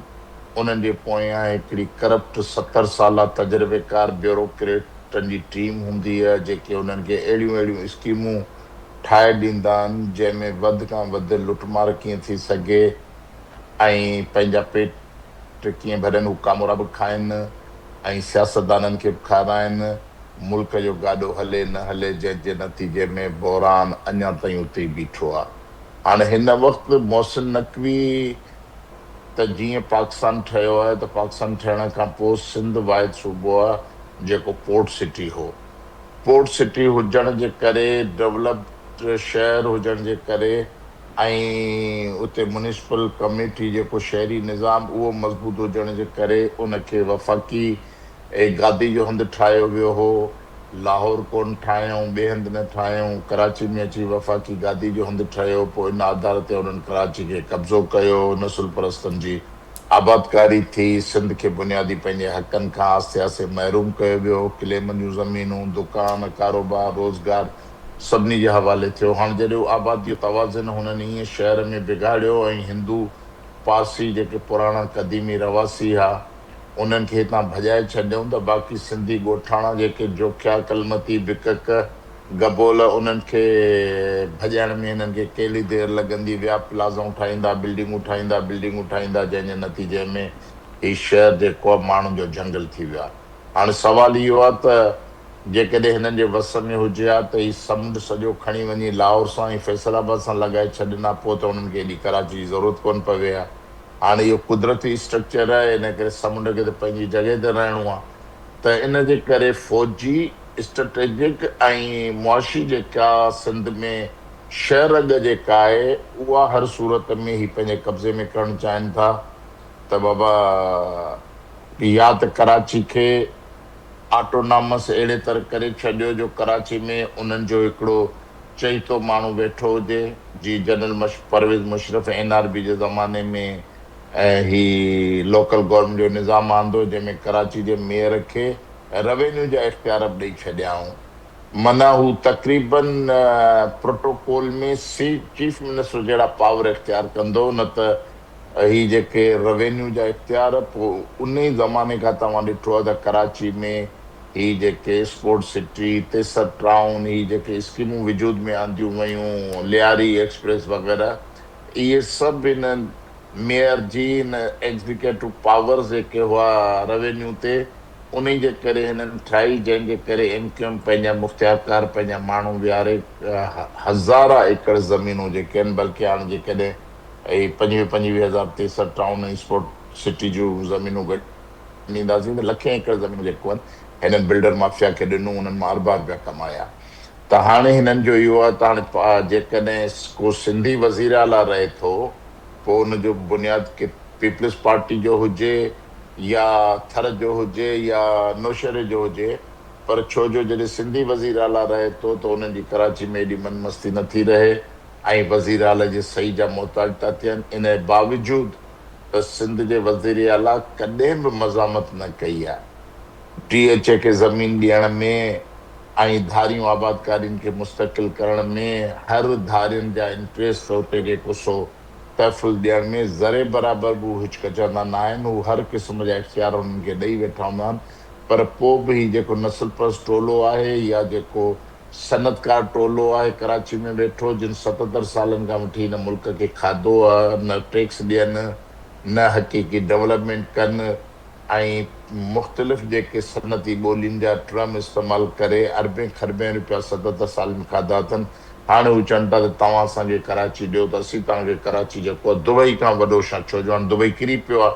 انهن جي پويان هڪڙي ڪرپٽ 70 سالا تجربيڪار بيوروڪريٽن جي ٽيم هوندي آهي جيڪي انهن کي اهڙيون اهڙيون اسڪيمون ٺاهي ڏيندا آهن جنهن ۾ وڌ کان وڌ لٽمار ڪيئن ٿي سگهي ۽ پنهنجا پيٽ ڪيئن ڀرين، هو ڪامورا به کائن ۽ سياستدانن کي به کارائن، ملڪ جو گاڏو هلي نه هلي، جنهن جي نتيجي ۾ بحران اڃا تائين اتي ئي بيٺو آ. هاڻي هن وقت محسن نقوي ته جيئن پاڪستان ٺهيو آهي ته پاڪستان ٺهڻ کان پوء سنڌ واحد صوبو آ جيڪو پورٽ سٽي هو. پورٽ سٽي هجڻ جي ڪري ڊولپڊ شهر هجڻ جي ڪري ۽ اتي ميونسپل ڪميٽي جيڪو شهري نظام اهو مضبوط هجڻ جي ڪري ان کي وفاقي گادي جو هنڌ ٺاهيو ويو هو. لاهور ڪونه ٺاهيائون، ٻئي هنڌ نه ٺاهيائون، ڪراچي ۾ اچي وفاقي گادي جو هنڌ ٺهيو، پوء ان آڌار تي انهن ڪراچي کي قبضو ڪيو، نسل پرستن جي آبادڪاري ٿي، سنڌ کي بنيادي پنهنجي حقن کان آهستي آهستي محروم ڪيو ويو، ڪليمن جون زمينون، دڪان، ڪاروبار، روزگار سڀني جي حوالي ٿيو. هاڻ جڏهن اهو آبادي جو توازن هنن ائين شهر ۾ بگاڙيو ۽ هندو، پارسي جيڪي پراڻا قديمي رهواسي ها، انهن کي هتان ڀڄائي ڇڏيائون ته باقي سنڌي ڳوٺاڻا جيڪي جوکيا، ڪلمتي، بڪڪ، گبول انهن کي ڀڄائڻ ۾ هنن کي ڪهڙي دير لڳندي، ويا پلازائون ٺاهيندا، بلڊنگون ٺاهيندا، بلڊنگون ٺاهيندا جنهن جي نتيجي ۾ هي شهر جيڪو آهي ماڻهن جو جهنگل ٿي ويو آهي. هاڻ سوال اهو آهي ته جيڪڏهن هنن جي وس ۾ هجي ها ته هي سمنڊ سڄو کڻي وڃي لاهور سان ۽ فيصل آباد سان لڳائي ڇڏين ها پوء ته انهن کي ايڏي ڪراچي جي ضرورت ڪونه پوي ها. هاڻ اهو قدرتي اسٽرڪچر آهي ان ڪري سمنڊ کي ته پنهنجي جڳهه تي رهڻو آهي ته ان جي ڪري فوجي، اسٽريٽجڪ ۽ معاشي جيڪا سنڌ ۾ شهه رڳ جيڪا آهي اها هر صورت ۾ هي پنهنجي قبضي ۾ ڪرڻ چاهين ٿا ته بابا يا ته ڪراچي کي آٽونامس اهڙي طرح ڪري ڇڏيو جو ڪراچي ۾ انهن جو هڪڙو چهيتو ماڻهو ويٺو هجي، جيئن general Pervez Musharraf N R B جي زماني ۾ هي لوڪل گورنمينٽ جو نظام آندو جنهن ۾ ڪراچي جي ميئر کي روينيو جا اختيار به ڏئي ڇڏيائون. معنيٰ هو تقريبن پروٽوڪول ۾ چيف منسٽر جهڙا پاور اختيار ڪندو نه ته هي جيڪي روينيو جا اختيار پوء انهي زماني کان توهان ڏٺو آهي ته ڪراچي ۾ هي جيڪي اسپورٽ سٽي، تيسر ٽائون، هي جيڪي اسڪيمون وجود ۾ آنديون ويون، لياري ايڪسپريس وغيره اهي سڀ هن ميئر جي هن ايگزيڪيٽو پاورز جيڪي هئا روينيو تي انهي جي ڪري هنن ٺاهي جنهن جي ڪري ايم ڪيو ايم پنهنجا مختيارڪار پنهنجا ماڻهو ويهاري هزارها ايڪڙ زمينون جيڪي آهن بلڪه هاڻ جيڪڏهن اهي پنجويهه پنجويهه هزار تيسر ٽائون ۽ اسپورٽ سٽي جون زمينون ڳنڍينداسين ته لکين ايڪڙ زمينون جيڪو آهن هنن بلڊر مافيا کي ڏنو انهن مان اربها رپيا ڪمايا ته هاڻي هنن جو اهو آهي ته هاڻي جيڪڏهن ڪو سنڌي وزير اعليٰ رهي ٿو پوء ان جو بنياد پيپلز پارٽي جو هجي يا ٿر جو هجي يا نوشهري جو هجي پر ڇو جو جڏهن سنڌي وزير اعليٰ رهي ٿو ته انهن جي ڪراچي ۾ ايڏي من مستي نٿي رهي ۽ وزيراعليٰ جي صحيح جا محتاج ٿا ٿين، ان جي باوجود ته سنڌ جي وزيراعليٰ ڪڏهن به مزاحمت نه ڪئي آهي. ڊي ايڇ اي کي زمين ڏيڻ ۾ ۽ ڌاريون آبادڪارين کي مستقل ڪرڻ ۾ هر ڌارين جا انٽريسٽ اتي جيڪو سو تحفظ ڏيڻ ۾ ذري برابر به هو هچڪچاندا نه آهن، هو هر قسم جا اختيار انهن کي ڏئي ويٺا هوندا آهن پر پوء به هي جيڪو نسل پرست ٽولو آهي يا جيڪو صنعتڪار ٽولو آهي ڪراچي ۾ ويٺو جن 77 سالن کان وٺي هن ملڪ کي کاڌو آ نه ٽيڪس ڏين نه حقيقي ڊولپمينٽ ڪن ۽ مختلف جيڪي صنعتي ٻولين جا ٽرم استعمال ڪري اربين کربين روپيا 77 سالن ۾ کاڌا اٿن هاڻي هو چون ٿا ته توهان اسان کي ڪراچي ڏيو ته اسين توهان کي ڪراچي جيڪو آ دبئي کان وڏو شان ڇو جو هاڻي دبئي ڪري پيو آ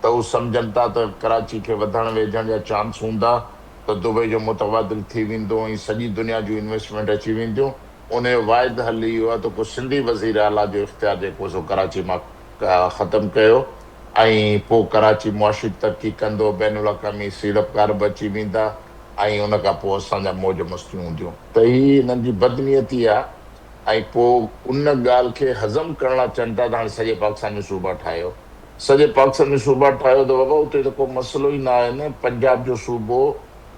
ته هو سمجهن ٿا ته ڪراچي کي وڌڻ ويجهڻ جا چانس هوندا ته دبئي جو متبادل ٿي ويندو ۽ سڄي دنيا جون انويسٽمينٽ اچي وينديون، ان جو واحد حل اهو آهي ته ڪو سنڌي وزير اعليٰ جو اختيار جيڪو سو ڪراچي مان ختم ڪيو ۽ پوء ڪراچي معاشي ترقي ڪندو، بين الاقوامي سيڙپڪار به اچي ويندا ۽ ان کان پوء اسان جا موج مستيون هونديون. ته هي هنن جي بدنيتي آهي ۽ پوء ان ڳالهه کي هضم ڪرڻ لاء چون ٿا ته هاڻي سڄي پاڪستان ۾ صوبا ٺاهيو. سڄي پاڪستان ۾ صوبا ٺاهيو ته بابا اتي ته ڪو مسئلو ئي نه آهي نه پنجاب جو صوبو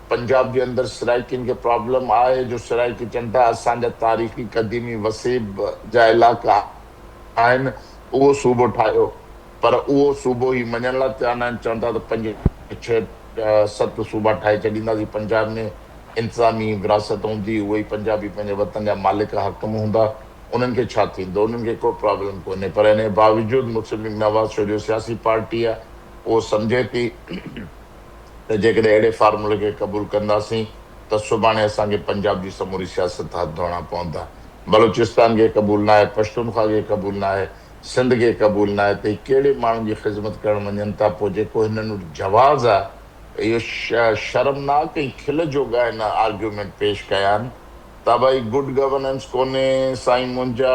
پنجاب جي اندر سرائيڪين کي پرابلم آهي جو سرائيڪي چون ٿا اسان جا تاريخي قديمي وسيب جا علائقا آهن اهو صوبو ٺاهيو پر اهو صوبو هي مڃڻ لاء تيار نه آهن چون ٿا ته پنج ڇهه ست صوبا ٺاهي ڇڏينداسين پنجاب ۾ انتظامي وراثت هوندي اهي ئي پنجابي پنهنجي وطن جا مالڪ حاڪم هوندا. انهن کي ڇا ٿيندو؟ انهن کي ڪو پرابلم ڪونهي پر ان جي باوجود مسلم ليگ نواز شو جو سياسي پارٽي آهي اهو سمجهي ٿي ته جيڪڏهن اهڙي فارمولي کي قبول ڪنداسين ته سڀاڻي اسان کي پنجاب جي سموري سياست هٿ ڌوئڻا پوندا. بلوچستان کي قبول ناهي، پشتونخوا کي قبول ناهي، سنڌ کي قبول ناهي ته هي ڪهڙي ماڻهن جي خذمت ڪرڻ وڃن ٿا پوء جيڪو هنن وٽ جواز آهي اهو شرمناڪ ۽ کل جوڳا هن آرگيومينٽ پيش ڪيا آهن ته ڀائي گڊ گورننس ڪونهي سائين منهنجا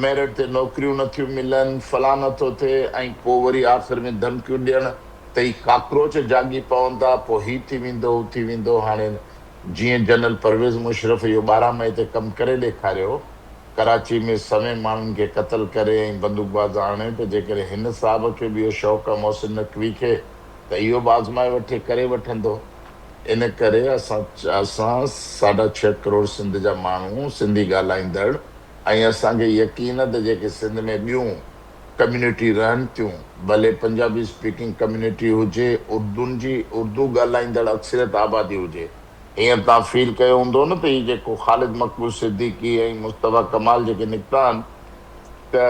ميرٽ تي نوڪريون نٿيون ملن فلان نٿو ٿئي ۽ پوء وري آخر ۾ ڌمڪيون ڏيڻ ته هي ڪاڪروچ جاڳي پوندا پوء هي ٿي ويندو هو ٿي ويندو هاڻي جيئن جنرل پرويز مشرف اهو 12 مئي تي ڪم ڪري ڏيکاريو ڪراچي ۾ سوين ماڻهن کي قتل ڪري ۽ بندوقباز آڻي ته جيڪڏهن هن صاحب کي به اهو شوق آهي محسن نقوي کي ته اهو به آزمائي وٺي ڪري وٺندو. ان ڪري اسان اسان ساڍا ڇهه ڪروڙ سنڌ جا ماڻهو سنڌي ڳالهائيندڙ ۽ اسان کي يقين آهي ته جيڪي سنڌ ۾ ٻيون ڪميونٽي رهن ٿيون ڀلي پنجابي اسپيڪنگ ڪميونٽي هجي اردن جي اردو ڳالهائيندڙ اڪثريت آبادي هجي هينئر توهان فيل ڪيو هوندو نه ته هي جيڪو خالد مقبول صديقي ۽ مصطفيٰ ڪمال جيڪي نڪتا آهن ته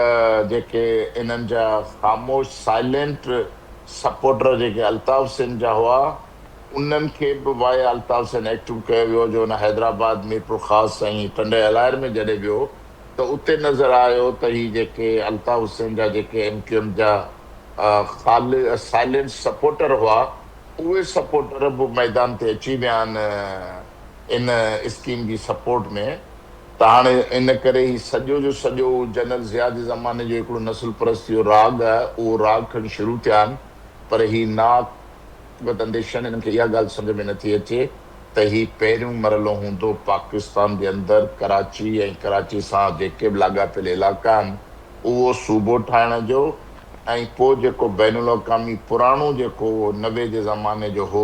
جيڪي انهن جا خاموش سائلينٽ سپورٽر جيڪي الطاف حسين جا هئا انهن کي به وايا الطاف حسين ايڪٽو ڪيو ويو جو ان حيدرآباد، ميرپورخاص ۽ ٽنڊي الهيار ۾ جڏهن ويو ته اتي نظر آيو ته هي جيڪي الطاف حسين جا جيڪي ايم ڪيو ايم جا سائلينٽ سپورٽر هئا اهي سپورٽر به ميدان تي اچي ويا آهن ان اسڪيم جي سپورٽ ۾ ته هاڻي ان ڪري هي سڄو جو سڄو جنرل ضياء جي زماني جو هڪڙو نسل پرستي جو راڳ آهي اهو راڳ کڻي شروع ٿيا آهن پر هي ناعاقبت انديشن هنن کي اها ڳالهه سمجهه ۾ نٿي اچي ته هي پهريون مرحلو هوندو پاڪستان جي اندر ڪراچي ۽ ڪراچي سان جيڪي به لاڳاپيل علائقا آهن اهو صوبو ٺاهڻ جو ۽ پوء جيڪو بين الاقوامي پراڻو جيڪو 90 جي زماني جو هو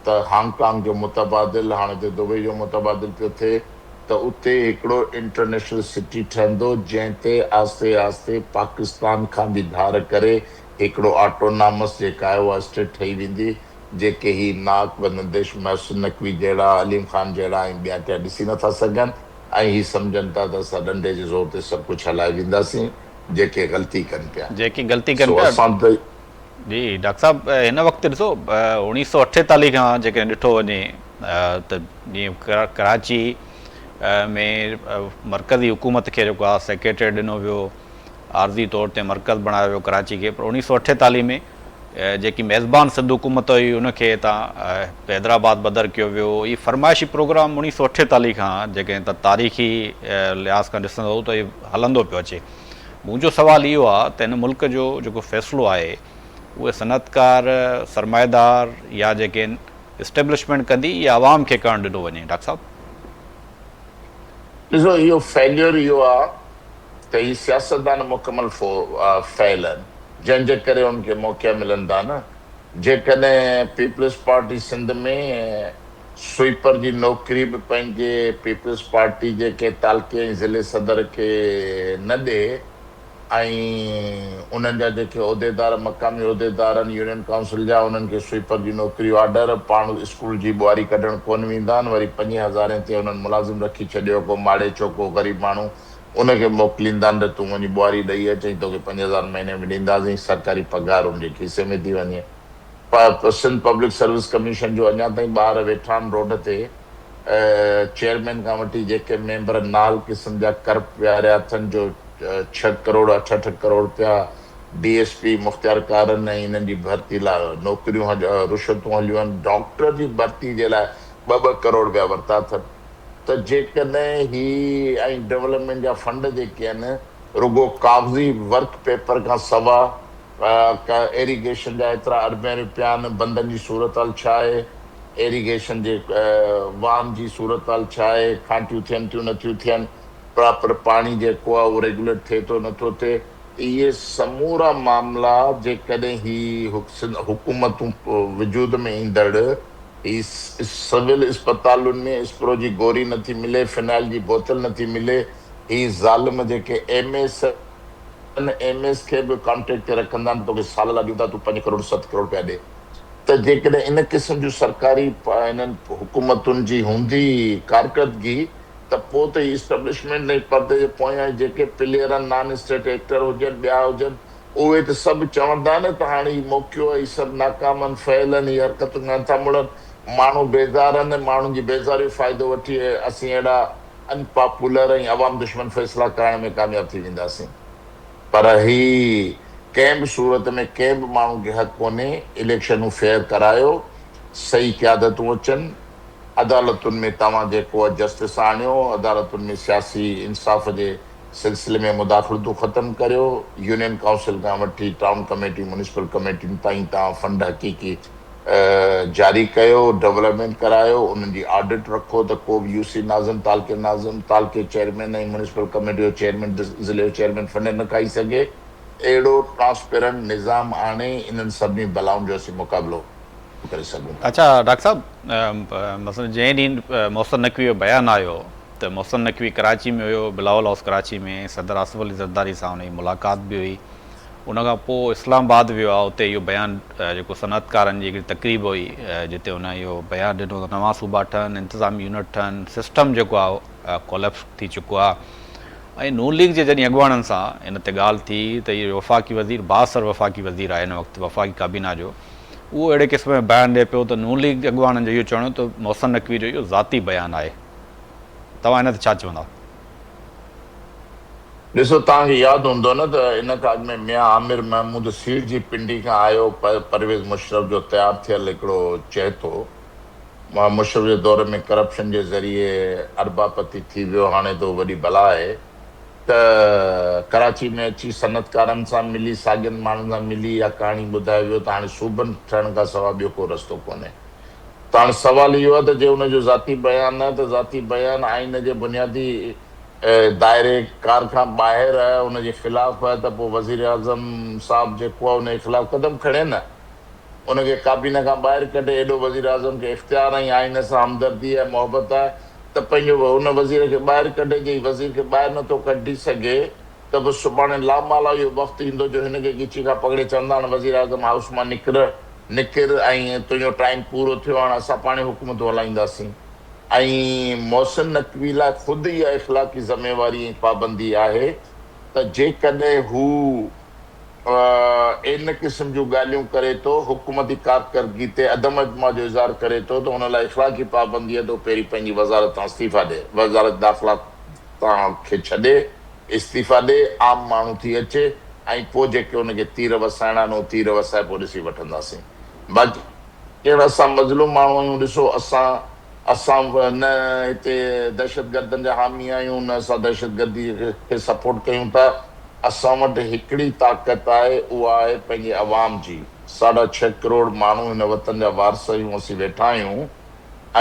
ته هانگ ڪانگ جو متبادل هاڻي ته دبئي جو متبادل پيو ٿئي ته اتي هڪڙو انٽرنيشنل سٽي ٺهندو جنهن تي آهستي آهستي پاڪستان کان به ڌار ڪري هڪڙو آٽونامس جيڪا آهي اها اسٽيٽ ٺهي ويندي جيڪي هي ناڪ بندنديش محسن نقوي جهڙا عليم خان جهڙا ۽ ٻيا ٽيا ڏسي نٿا سگهن ۽ هي سمجهن ٿا ته اسان ڏنڊي جي زور تي سڀ ڪجهه هلائي وينداسين. جيڪي غلطي ڪن پيا.
جيڪي غلطي ڪن
سو
پيا.
اسان ته.
جي ڊاڪٽر صاحب هن وقت ڏسو 1948 کان جيڪڏهن ڏٺو وڃي ته جيئن ڪراچي ۾ مرڪزي حڪومت کي جيڪو آهي سيڪريٽريٽ ڏنو ويو عارضي طور تي مرڪز بڻايو ويو ڪراچي کي پر 1948 ۾ جيڪي ميزبان سنڌ حڪومت هئي ان کي هتان حيدرآباد بدر ڪيو ويو. هي فرمائشي پروگرام 1948 کان جيڪڏهن ته تاريخي لحاظ کان ڏسندو ته هي هلندو پيو اچي. منهنجو سوال اهو آهي ته هن ملڪ جو جيڪو فيصلو آهي اهي صنعتڪار، سرمائيدار يا جيڪي آهن اسٽيبلشمينٽ ڪندي يا عوام کي ڪرڻ ڏنو وڃي؟ ڊاڪٽر صاحب.
ڏسو اهو فيليئر اهو آهي ته هي سياستدان مڪمل فيل آهن. جنهن جي ڪري انهن کي موقعا ملن ٿا نه. جيڪڏهن پيپلز پارٽي سنڌ ۾ سوئيپر جي نوڪري به پنهنجي پيپلز پارٽي جي ڪنهن تعلقي ۽ ضلعي صدر کي نه ڏي ۽ انهن جا جيڪي عهديدار مقامي عهديدار آهن يونين ڪائونسل جا انهن کي سوئيپر جي نوڪري آرڊر پاڻ اسڪول جي ٻوهاري ڪڍڻ ڪونه ويندا آهن وري پنجين هزارين تي انهن ملازم رکي ڇڏيو ڪو ماڙي چوڪو غريب ماڻهو ان کي موڪليندا آهن ته تون وڃي ٻوهاري ڏئي اچ ۽ توکي 5000 مهيني ۾ ڏينداسين، سرڪاري پگهار ان جي کيسي ۾ ٿي وڃي. پ پ سنڌ پبلڪ سروس ڪميشن جو اڃا تائين ٻار ويٺا آهن روڊ تي، چيئرمين کان وٺي جيڪي ميمبر نااهل قسم جا ڪرپٽ ويهاريا اٿن جو ڇهه ڪروڙ اٺ اٺ ڪروڙ رپيا ڊي ايس پي مختيارڪارن ۽ انهن جي ڀرتي لاء نوڪريون رشوتون هليون آهن، ڊاڪٽر جي ڀرتي جي لاء ٻه ٻه ڪروڙ رپيا ورتا اٿن. ته جيڪڏهن هي ۽ ڊولپمينٽ جا فنڊ جيڪي آهن رڳو ڪاغذي ورڪ پيپر کان سوا ايريگيشن جا ايترا اربين رپيا آهن بندن جي صورتحال ڇا آهي ايريگيشن جي واهن جي صورتحال ڇا آهي کانٽيون ٿين ٿيون نٿيون ٿين پراپر پاڻي جيڪو آهي اهو ريگوليٽ ٿئي ٿو نٿو ٿئي اهي سمورا معاملا جيڪڏهن هي حڪومتون وجود ۾ ايندڙ هي سول اسپتالن ۾ اسپرو جي گوري نٿي ملي، فنائل جي بوتل نٿي ملي، هي ظالم جيڪي ايم ايس آهن ايم ايس کي به ڪانٽريڪٽ تي رکندا آهن توکي سال لاء ڏيون ٿا تون پنج ڪروڙ ست ڪروڙ رپيا ڏي ته جيڪڏهن ان قسم جون سرڪاري انهن حڪومتن جي هوندي ڪارڪردگي ته پوء ته هي اسٽبلشمينٽ ۽ پردي جي پويان جيڪي پليئر آهن نان اسٽيٽ ايڪٽر هجن ٻيا هجن اهي ته سڀ چوندا نه ته هاڻي هي موقعو آهي هي سڀ ناڪام آهن فيل آهن هي حرڪتن کان نٿا مڙن ماڻهو بيزار آهن ۽ ماڻهن جي بيزاري جو فائدو وٺي اسين اهڙا ان پاپولر ۽ عوام دشمن فيصلا ڪرائڻ ۾ ڪامياب ٿي وينداسين پر هي ڪنهن به صورت ۾ ڪنهن به ماڻهو کي حق ڪونهي اليڪشنون فيئر ڪرايو صحيح قيادتون اچن عدالتن ۾ توهان جيڪو جسٽس آڻيو، عدالتن ۾ سياسي انصاف جي سلسلي ۾ مداخلتون ختم ڪريو، يونين ڪائونسل کان وٺي ٽائون ڪميٽي، ميونسپل ڪميٽين تائين توهان فنڊ حقيقي جاري ڪيو، ڊولپمينٽ ڪرايو، انهن جي آڊٽ رکو ته ڪو به يو سي ناظم، تعلقي ناظم، تعلقي چيئرمين ۽ ميونسپل ڪميٽي جو چيئرمين، ضلعي جو چيئرمين فنڊ نه کائي سگهي، اهڙو ٽرانسپيرنٽ نظام آڻي انهن سڀني بلائن جو اسين مقابلو ڪري سگهون ٿا.
اڇا ڊاڪٽر صاحب مثلا جنهن ڏينهن محسن نقوي جو بيان آيو ته محسن نقوي ڪراچي ۾ هيو بلاول هائوس ڪراچي ۾ صدر آصف علي زرداري سان ان جي ملاقات به هئي ان کان پوء اسلام آباد ويو آهي اتي اهو بيان جيڪو صنعتڪارن جي هڪڙي تقريب هئي جتي هن اهو بيان ڏنو ته نوان صوبا ٺهن انتظامي يونٽ ٺهن سسٽم جيڪو آهي ڪولپس ٿي چڪو آهي ۽ نون ليگ جي جڏهن اڳواڻن سان ان تي ڳالهه ٿي ته اهو وفاقي وزير بااثر وفاقي وزير آهي هن وقت وفاقي ڪابينا جو اهو اهڙي قسم جو بيان ڏئي پيو ته نون ليگ اڳواڻن جو اهو چوڻ هو ته محسن نقوي جو اهو ذاتي بيان آهي. توهان ان تي ڇا چوندا؟
ڏسو توهان کي ياد هوندو نه ته ان کان اڳ ۾ ميان عامر محمود سيڙجي پنڊي کان آيو پرويز مشرف جو تيار ٿيل هڪڙو چهتو مشرف جي دور ۾ ڪرپشن جي ذريعي ارباپتي ٿي ويو هاڻي ته هو وڏي بلا آهي. ته ڪراچي ۾ اچي صنعتڪارن سان ملي ساڳين ماڻهن سان ملي اها ڪهاڻي ٻڌائي ويو ته هاڻي صوبن ٺهڻ کان سواء ٻيو ڪو رستو ڪونهي ته هاڻي سوال اهو آهي ته جي ان جو ذاتي بيان آهي ته ذاتي بيان آئين جي بنيادي دائري ڪار کان ٻاهر آهي ان جي خلاف آهي ته پوء وزيراعظم صاحب جيڪو آهي ان جي خلاف قدم کڻي نه. ان کي ڪابينا کان ٻاهر ڪڍي ايڏو وزيراعظم کي اختيار ۽ آئين سان همدردي ۽ محبت آهي ته پنهنجو ان وزير کي ٻاهر ڪڍي جي وزير کي ٻاهر نه ٿو ڪڍي سگهي ته به سڀاڻي لامحاله اهو وقت ايندو جو هن کي ڳچي کان پڪڙي چوندا هاڻ وزيراعظم هائوس مان نڪر نڪر ۽ تنهنجو ٽائيم پورو ٿيو هاڻ اسان پاڻهي حڪومتون هلائينداسين ۽ محسن نقوي لاء خود اها اخلاقي ذميواري ۽ پابندي آهي ته جيڪڏهن هو ان قسم جون ڳالهيون ڪري ٿو، حڪومتي ڪارڪردگي تي عدم اعتماد جو اظهار ڪري ٿو ته ان لاء اخلاقي پابندي آهي ته هو پهرين پنهنجي وزارت تان استعيفيٰ ڏئي، وزارت داخلا تان کي ڇڏي استعيفيٰ ڏئي، عام ماڻهو ٿي اچي ۽ پوء جيڪي ان کي تير وسائڻا آهن اهي تير وسائي پوء ڏسي وٺنداسين. باقي اسان مظلوم ماڻهو آهيون، ڏسو اسان اسان نه هتي دهشتگردن جا حامي آهيون نه اسان دهشتگردي کي سپورٽ ڪيون ٿا. اسان وٽ هڪڙي طاقت آهي اها آهي پنهنجي عوام جي. ساڍا ڇهه ڪروڙ ماڻهو هن وطن جا وارث آهيون اسين ويٺا آهيون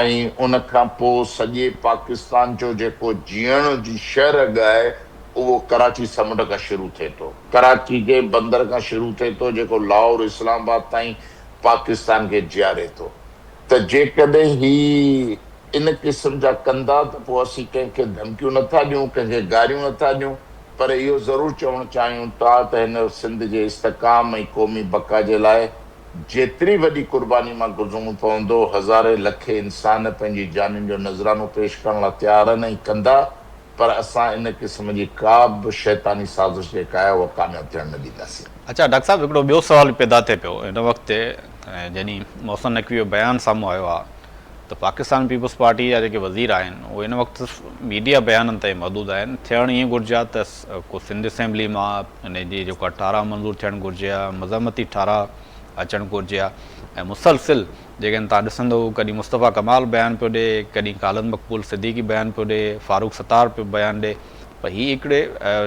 ۽ ان کان پوء سڄي پاڪستان جو جيڪو جيئڻ جي شهه رڳ آهي اهو ڪراچي سمنڊ کان شروع ٿئي ٿو. ڪراچي جي بندر کان شروع ٿئي ٿو جيڪو لاهور اسلام آباد تائين پاڪستان کي جياري ٿو ته جيڪڏهن هي ان قسم جا ڪندا ته پوء اسين ڪنهن کي ڌمڪيون نه ٿا ڏيون، ڪنهن کي گاريون نه ٿا ڏيون پر اهو ضرور چوڻ چاهيون ٿا ته هن سنڌ جي استحڪام ۽ قومي بقا جي لاء جيتري وڏي قرباني مان گذرڻو پوندو، هزارين لکين انسان پنهنجي جانين جو نذرانو پيش ڪرڻ لاء تيار آهن ۽ ڪندا پر اسان ان قسم جي ڪا به شيطاني سازش جيڪا آهي اها ڪامياب ٿيڻ نه ڏينداسين.
اڇا ڊاڪٽر صاحب هڪڙو ٻيو سوال به پيدا ٿئي پيو هن وقت جڏهن محسن نقوي جو بيان سامهون آيو آهي ته پاڪستان پيپلز پارٽي جا جيڪي وزير آهن اهي هن وقت صرف ميڊيا بيانن تائين محدود آهن ٿيڻ ائين گهرجي ها ته ڪو سنڌ اسيمبلي مان ان جي جيڪو ٺهراء منظور ٿيڻ گهرجي ها مذمتي ٺهراء اچڻ گهرجي ها ۽ مسلسل جيڪڏهن توهان ڏسندو ڪڏهن مصطفيٰ ڪمال بيان پيو ڏي ڪڏهن خالد مقبول صديقي بيان پيو ڏي فاروق ستار پيو بيان ڏي پر هي هڪڙي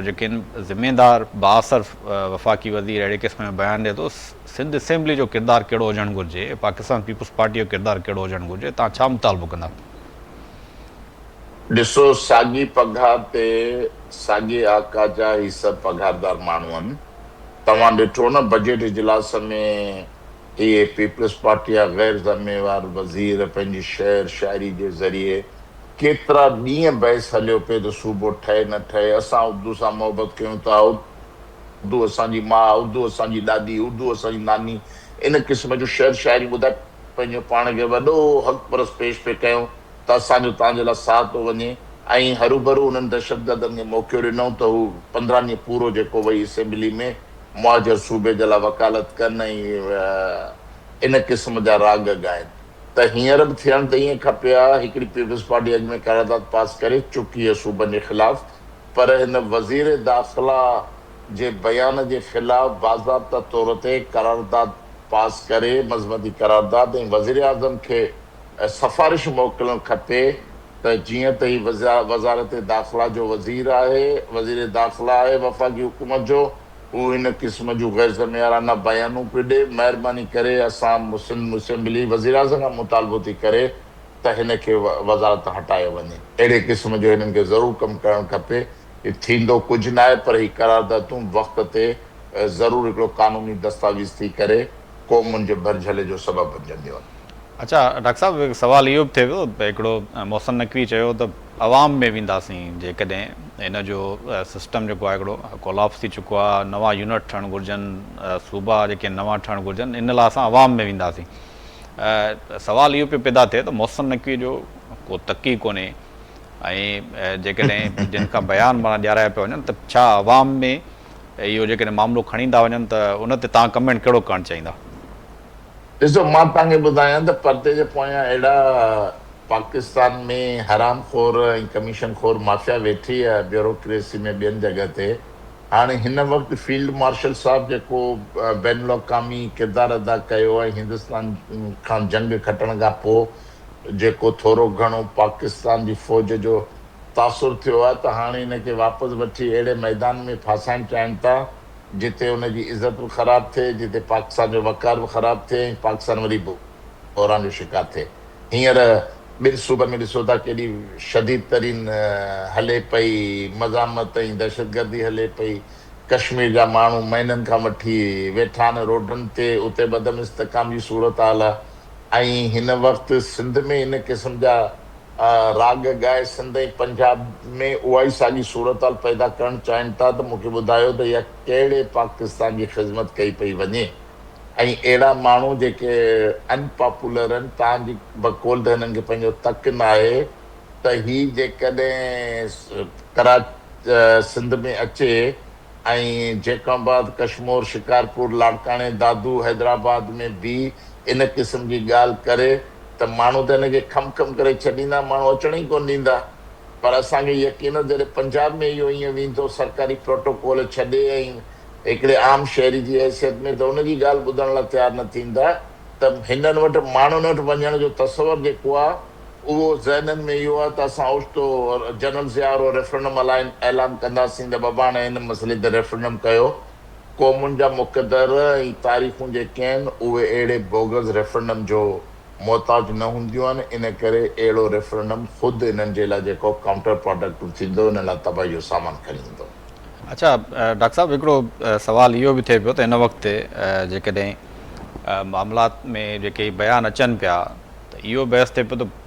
جيڪي آهن ذميدار بااثر وفاقي وزير اهڙي قسم جو بيان ڏي ٿو سنڌ اسيمبلي جو ڪردار ڪهڙو هجڻ گهرجي پاڪستان پيپلز پارٽي جو ڪردار ڪهڙو هجڻ گهرجي توهان ڇا مطالبو ڪندا؟
ڏسو ساڳي پگهار تي ساڳي آقا جا هي سڀ پگهاردار ماڻهو آهن توهان ڏٺو نه بجيٽ اجلاس ۾ اهي پيپلز پارٽي جا غير ذميوار وزير پنهنجي شعر شاعري جي ذريعي ڪيترا ڏينهن بحث هليو پئي ته صوبو ٺهي نه ٺهي، اسان اردو سان محبت ڪيون ٿا، اردو اسان جي ماء، اردو اسان جي ڏاڏي، اردو اسان جي ناني، ان قسم جون شعر شاعريون ٻڌائي پنهنجو پاڻ کي وڏو حق پرست پيش پئي ڪيو ته اسان جو توهان جي لاء ساهه ٿو وڃي. ۽ هروڀرو انهن دهشتگردن کي موقعو ڏنئون ته هو 15 ڏينهن پورو جيڪو وئي اسيمبلي ۾ مهاجر صوبي جي لاء وڪالت ڪن ۽ ان قسم جا راڳ ڳائن ته هينئر به ٿيڻ ته ائين کپي ها هڪڙي پيپلز پارٽي اڳ ۾ قرارداد پاس ڪري چڪي هي صوبن جي خلاف پر هن وزير داخلا جي بيان جي خلاف باضابطه طور تي قرارداد پاس ڪري مذمتي قرارداد ۽ وزيراعظم کي سفارش موڪلڻ کپي ته جيئن ته هي وزارت داخلا جو وزير آهي، وزير داخلا آهي وفاقي حڪومت جو، هو هن قسم جون غير ذميوارانه بيانون پيو ڏي، مهرباني ڪري اسان سنڌ اسيمبلي وزيراعظم کان مطالبو ٿي ڪري ته هن کي وزارت تان هٽايو وڃي. اهڙي قسم جو هنن کي ضرور ڪم ڪرڻ کپي. هي ٿيندو ڪجهه ناهي پر هي قراردادون وقت تي ضرور هڪڙو قانوني دستاويز ٿي ڪري قومن جي ڀرجهلي جو سبب بنجنديون.
اڇا ڊاڪٽر صاحب هڪ سوال اهو به ٿئي پيو ته هڪڙو محسن نقوي چيو ته عوام ۾ وينداسين جيڪڏهن هن جو سسٽم جيڪو آهي هڪڙو ڪولاپس ٿي چڪو آهي نوان يونٽ ٺهڻ گهرجن صوبا جيڪي نوان ٺهڻ گهرجن ان لاء اسان عوام ۾ وينداسين سوال اهو پيو پيدا ٿئي ته محسن نقوي جو ڪو تڪ ئي ڪونهي ۽ جيڪڏهن جن کان بيان معنيٰ ڏيارايا پيا وڃن ته ڇا عوام ۾ اهو جيڪڏهن معاملو کڻي ٿا وڃن ته ان تي توهان ڪمينٽ ڪهڙو ڪرڻ چاهيندا؟
ڏسو مان توهان کي ٻڌايان ته پردي جي پويان اهڙا پاڪستان ۾ حرام خور ۽ ڪميشن خور مافيا ويٺي آهي بيوروڪريسي ۾ ٻين جڳهه تي هاڻي هن وقت فيلڊ مارشل صاحب جيڪو بين الاقوامي ڪردار ادا ڪيو ۽ هندستان کان جنگ کٽڻ کان پوء جيڪو ٿورو گهڻو پاڪستان جي فوج جو تاثر ٿيو آهي ته هاڻي ان کي واپس وٺي اهڙي ميدان ۾ ڦاسائڻ چاهين ٿا جتي ان جي عزت به خراب ٿئي، جتي پاڪستان جو وقار به خراب ٿئي ۽ پاڪستان وري بحران جو شڪار ٿئي. هينئر ٻن صوبن ۾ ڏسو ٿا ڪيڏي شديد ترين هلي پئي مزاحمت ۽ دهشتگردي هلي پئي. ڪشمير جا ماڻهو مهينن کان وٺي ويٺا آهن روڊن تي، اتي به عدم استحڪام جي صورتحال آهي ۽ هن وقت سنڌ ۾ ان قسم جا راڳ ڳائي سنڌ ۽ پنجاب ۾ اها ئي ساڳي صورتحال پيدا ڪرڻ چاهين ٿا ته مون کي ٻڌايو ته اها ڪهڙي پاڪستان جي خذمت ڪئي پئي وڃي ۽ اهڙا ماڻهو جيڪي ان پاپولر آهن تان جي بقول ته هنن کي پنهنجو تڪ ناهي ته هي جيڪڏهن ڪرا سنڌ ۾ اچي ۽ جيڪب آباد، ڪشمور، شڪارپور، لاڙڪاڻي، دادو، حيدرآباد ۾ به ان قسم جي ڳالهه ڪري ته ماڻهو ته هن کي کم کم ڪري ڇڏيندا، ماڻهو اچڻ ئي ڪونه ڏيندا. پر اسان کي يقين آهي جڏهن پنجاب ۾ اهو ائين ويندو سرڪاري پروٽوڪول ڇڏي ۽ هڪڙي عام شهري جي حيثيت ۾ ته ان جي ڳالهه ٻڌڻ لاء تيار نه ٿيندا ته هنن وٽ ماڻهن وٽ وڃڻ جو تصور جيڪو آهي اهو ذهنن ۾ اهو آهي ته اسان اوچتو جنرل ضياء وارو ريفرنڊم اعلان ڪنداسين ته بابا هاڻي هن مسئلي تي ريفرنڊم ڪيو. قومن جا مقدر ۽ تاريخون جيڪي آهن اهي اهڙي بوگس ريفرنڊم جو محتاج نه هونديون آهن ان ڪري اهڙو ريفرنڊم خود انهن جي لاء جيڪو ڪائونٽر پراڊڪٽو ٿيندو انهن لاء تباهي جو سامان کڻي ايندو.
اڇا ڊاڪٽر صاحب هڪڙو سوال اهو به ٿئي پيو ته هن وقت جيڪڏهن معاملات ۾ جيڪي بيان اچن پيا ته اهو بحث ٿئي پيو ته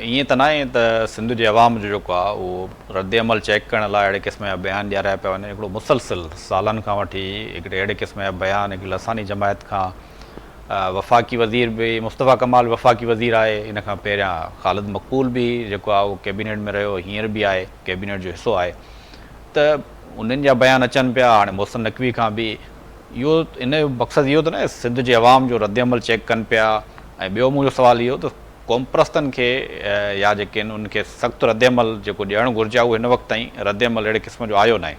ائين ته ناهي ته سنڌ جي عوام جو جيڪو آهي اهو رد عمل چيڪ ڪرڻ لاء اهڙي قسم جا بيان ڏياريا پيا وڃن هڪڙو مسلسل سالن کان وٺي هڪڙي اهڙي قسم جا بيان هڪڙي لساني جماعت کان وفاقي وزير به مصطفيٰ ڪمال وفاقي وزير آهي ان کان پهريان خالد مقبول به جيڪو آهي اهو ڪيبينيٽ ۾ رهيو هينئر به آهي ڪيبينيٽ جو حصو آهي ته انهن جا بيان اچن پيا هاڻي محسن نقوي کان به اهو ان جو مقصد اهو ته ناهي سنڌ جي عوام جو رد عمل چيڪ ڪن پيا ۽ ٻيو منهنجو سوال اهو ته قومپرستن کي يا جيڪي آهن انهن کي سخت ردعمل جيڪو ڏيڻ گهرجي ها اهو هن وقت تائين ردعمل اهڙي قسم جو آيو ناهي.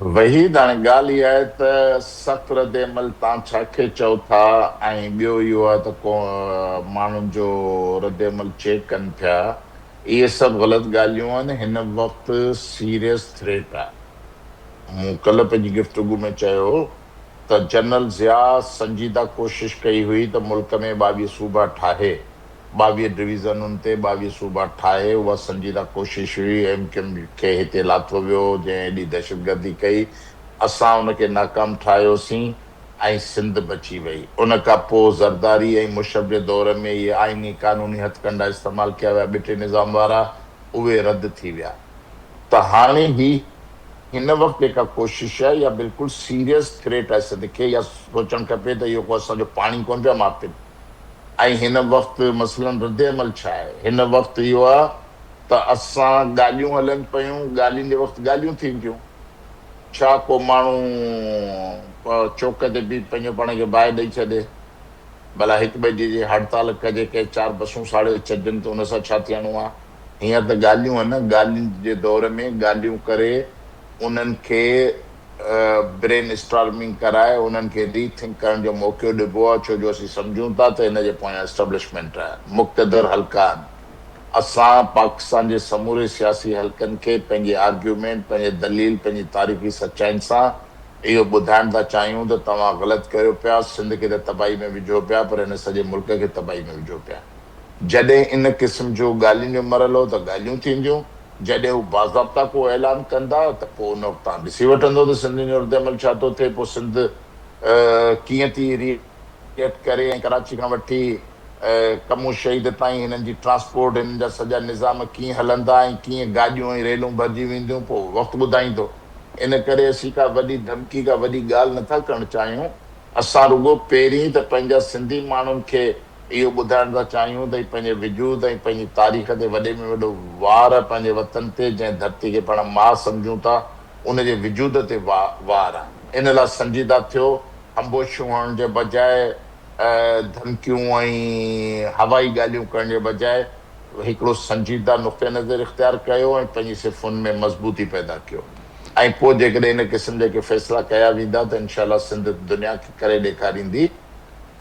وحيد هاڻي ڳالهه اها آهي ته سخت ردعمل تان ڇا کي چئو ٿا ۽ ٻيو اهو آهي ته ڪو ماڻهن جو ردعمل چيڪ ڪن ٿيا اهي سڀ غلط ڳالهيون آهن هن وقت سيريس ٿريٽ آهي مون ڪلهه پنهنجي گفتگو ۾ چيو ته جنرل ضياء سنجيده ڪوشش ڪئي هئي ته ملڪ ۾ 22 صوبا ٺاهي، 22 ڊويزنن تي 22 صوبا ٺاهي، اها سنجيده ڪوشش هئي، ايم ڪيو ايم کي هتي لاٿو ويو، جنهن ايڏي دهشتگردي ڪئي، اسان ان کي ناڪام ٺاهيوسين ۽ سنڌ بچي وئي. ان کان پوء زرداري ۽ مشرف جي دور ۾ اهي آئيني قانوني هٿڪنڊا استعمال ڪيا ويا، ٻٽي نظام وارا، اهي رد ٿي ويا ته هاڻي هي. هن وقت جيڪا ڪوشش آهي اها بلڪل سيريس ٿريٽ آهي سنڌ کي اها سوچڻ کپي ته اهو ڪو اسان جو پاڻي ڪونه پيا ماپين ۽ هن وقت مثلاً ردعمل ڇا آهي؟ هن وقت اهو آهي ته اسان ڳالهيون هلن پيون، ڳالهين جي وقت ڳالهيون ٿينديون. ڇا ڪو ماڻهو چوڪ تي بيهي پنهنجو پاڻ کي باهه ڏئي ڇڏي؟ ڀلا هڪ ٻئي جي جي هڙتال ڪجي، ڪنهن چار بسون ساڙي ڇڏجن ته ان سان ڇا ٿيڻو آهي؟ هينئر ته ڳالهيون آهن نه، ڳالهين جي دور ۾ ڳالهيون ڪري انهن کي برين اسٽارمنگ ڪرائي انهن کي ري ٿنڪ ڪرڻ جو موقعو ڏبو آهي ڇو جو اسين سمجهون ٿا ته ان جي پويان اسٽبلشمينٽ آهي، مقتدر حلقا آهن. اسان پاڪستان جي سموري سياسي حلقن کي پنهنجي آرگيومينٽ، پنهنجي دليل، پنهنجي تاريخي سچائين سان اهو ٻڌائڻ ٿا چاهيون ته توهان غلط ڪريو پيا، سنڌ کي ته تباهي ۾ وجهو پيا پر هن سڄي ملڪ کي تباهي ۾ وجهو پيا. جڏهن ان قسم جو ڳالهين جو مرحلو ته ڳالهيون ٿينديون، جڏهن هو باضابطا ڪو اعلان ڪندا ته پوء ان وقت توهان ڏسي وٺندو ته سنڌين جو ردعمل ڇا ٿو ٿئي، پوء سنڌ ڪيئن ٿي ري ايڪٽ ڪري ۽ ڪراچي کان وٺي ڪمون شهيد تائين هنن جي ٽرانسپورٽ، هنن جا سڄا نظام ڪيئن هلندا ۽ ڪيئن گاڏيون ۽ ريلون ڀرجي وينديون پوء وقت ٻڌائيندو. ان ڪري اسين ڪا وڏي ڌمڪي ڪا وڏي ڳالهه نٿا ڪرڻ چاهيون. اسان رڳو پهرين ته پنهنجا سنڌي ماڻهن کي اهو ٻڌائڻ ٿا چاهيون ته هي پنهنجي وجود ۽ پنهنجي تاريخ تي وڏي ۾ وڏو وار آهي پنهنجي وطن تي جنهن ڌرتي کي پاڻ ماء سمجهون ٿا ان جي وجود تي وار آهي ان لاء سنجيده ٿيو هنبوشيون هڻڻ جي بجاء ڌمڪيون ۽ هوائي ڳالهيون ڪرڻ جي بجاء هڪڙو سنجيده نقطه نظر اختيار ڪيو ۽ پنهنجي صفن ۾ مضبوطي پيدا ڪيو ۽ پوء جيڪڏهن ان قسم جا ڪي فيصلا ڪيا ويندا ته انشاء الله سنڌ دنيا کي ڪري ڏيکاريندي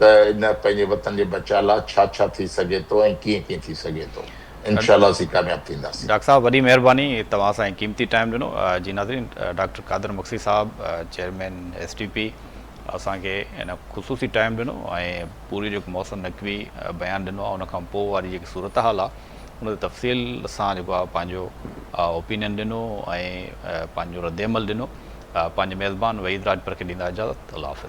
ته ان پنهنجي وطن جي بچاء لاء ڇا ڇا ٿي سگهي ٿو ۽ ڪيئن ڪيئن ٿي سگهي ٿو. انشاء الله اسين ڪامياب ٿينداسين.
ڊاڪٽر صاحب وڏي مهرباني توهان اسان کي قيمتي ٽائيم ڏنو. جي ناظرين ڊاڪٽر قادر مگسي صاحب چيئرمين ايس ٽي پي اسان کي ان خصوصي ٽائيم ڏنو ۽ پوري جيڪو محسن نقوي بيان ڏنو آهي ان کان پوء واري جيڪي صورتحال آهي ان تي تفصيل سان جيڪو آهي پنهنجو اوپينين ڏنو ۽ پنهنجو ردعمل ڏنو پنهنجي ميزبان وحيد راڄپر کي ڏيندا اجازت الله حافظ.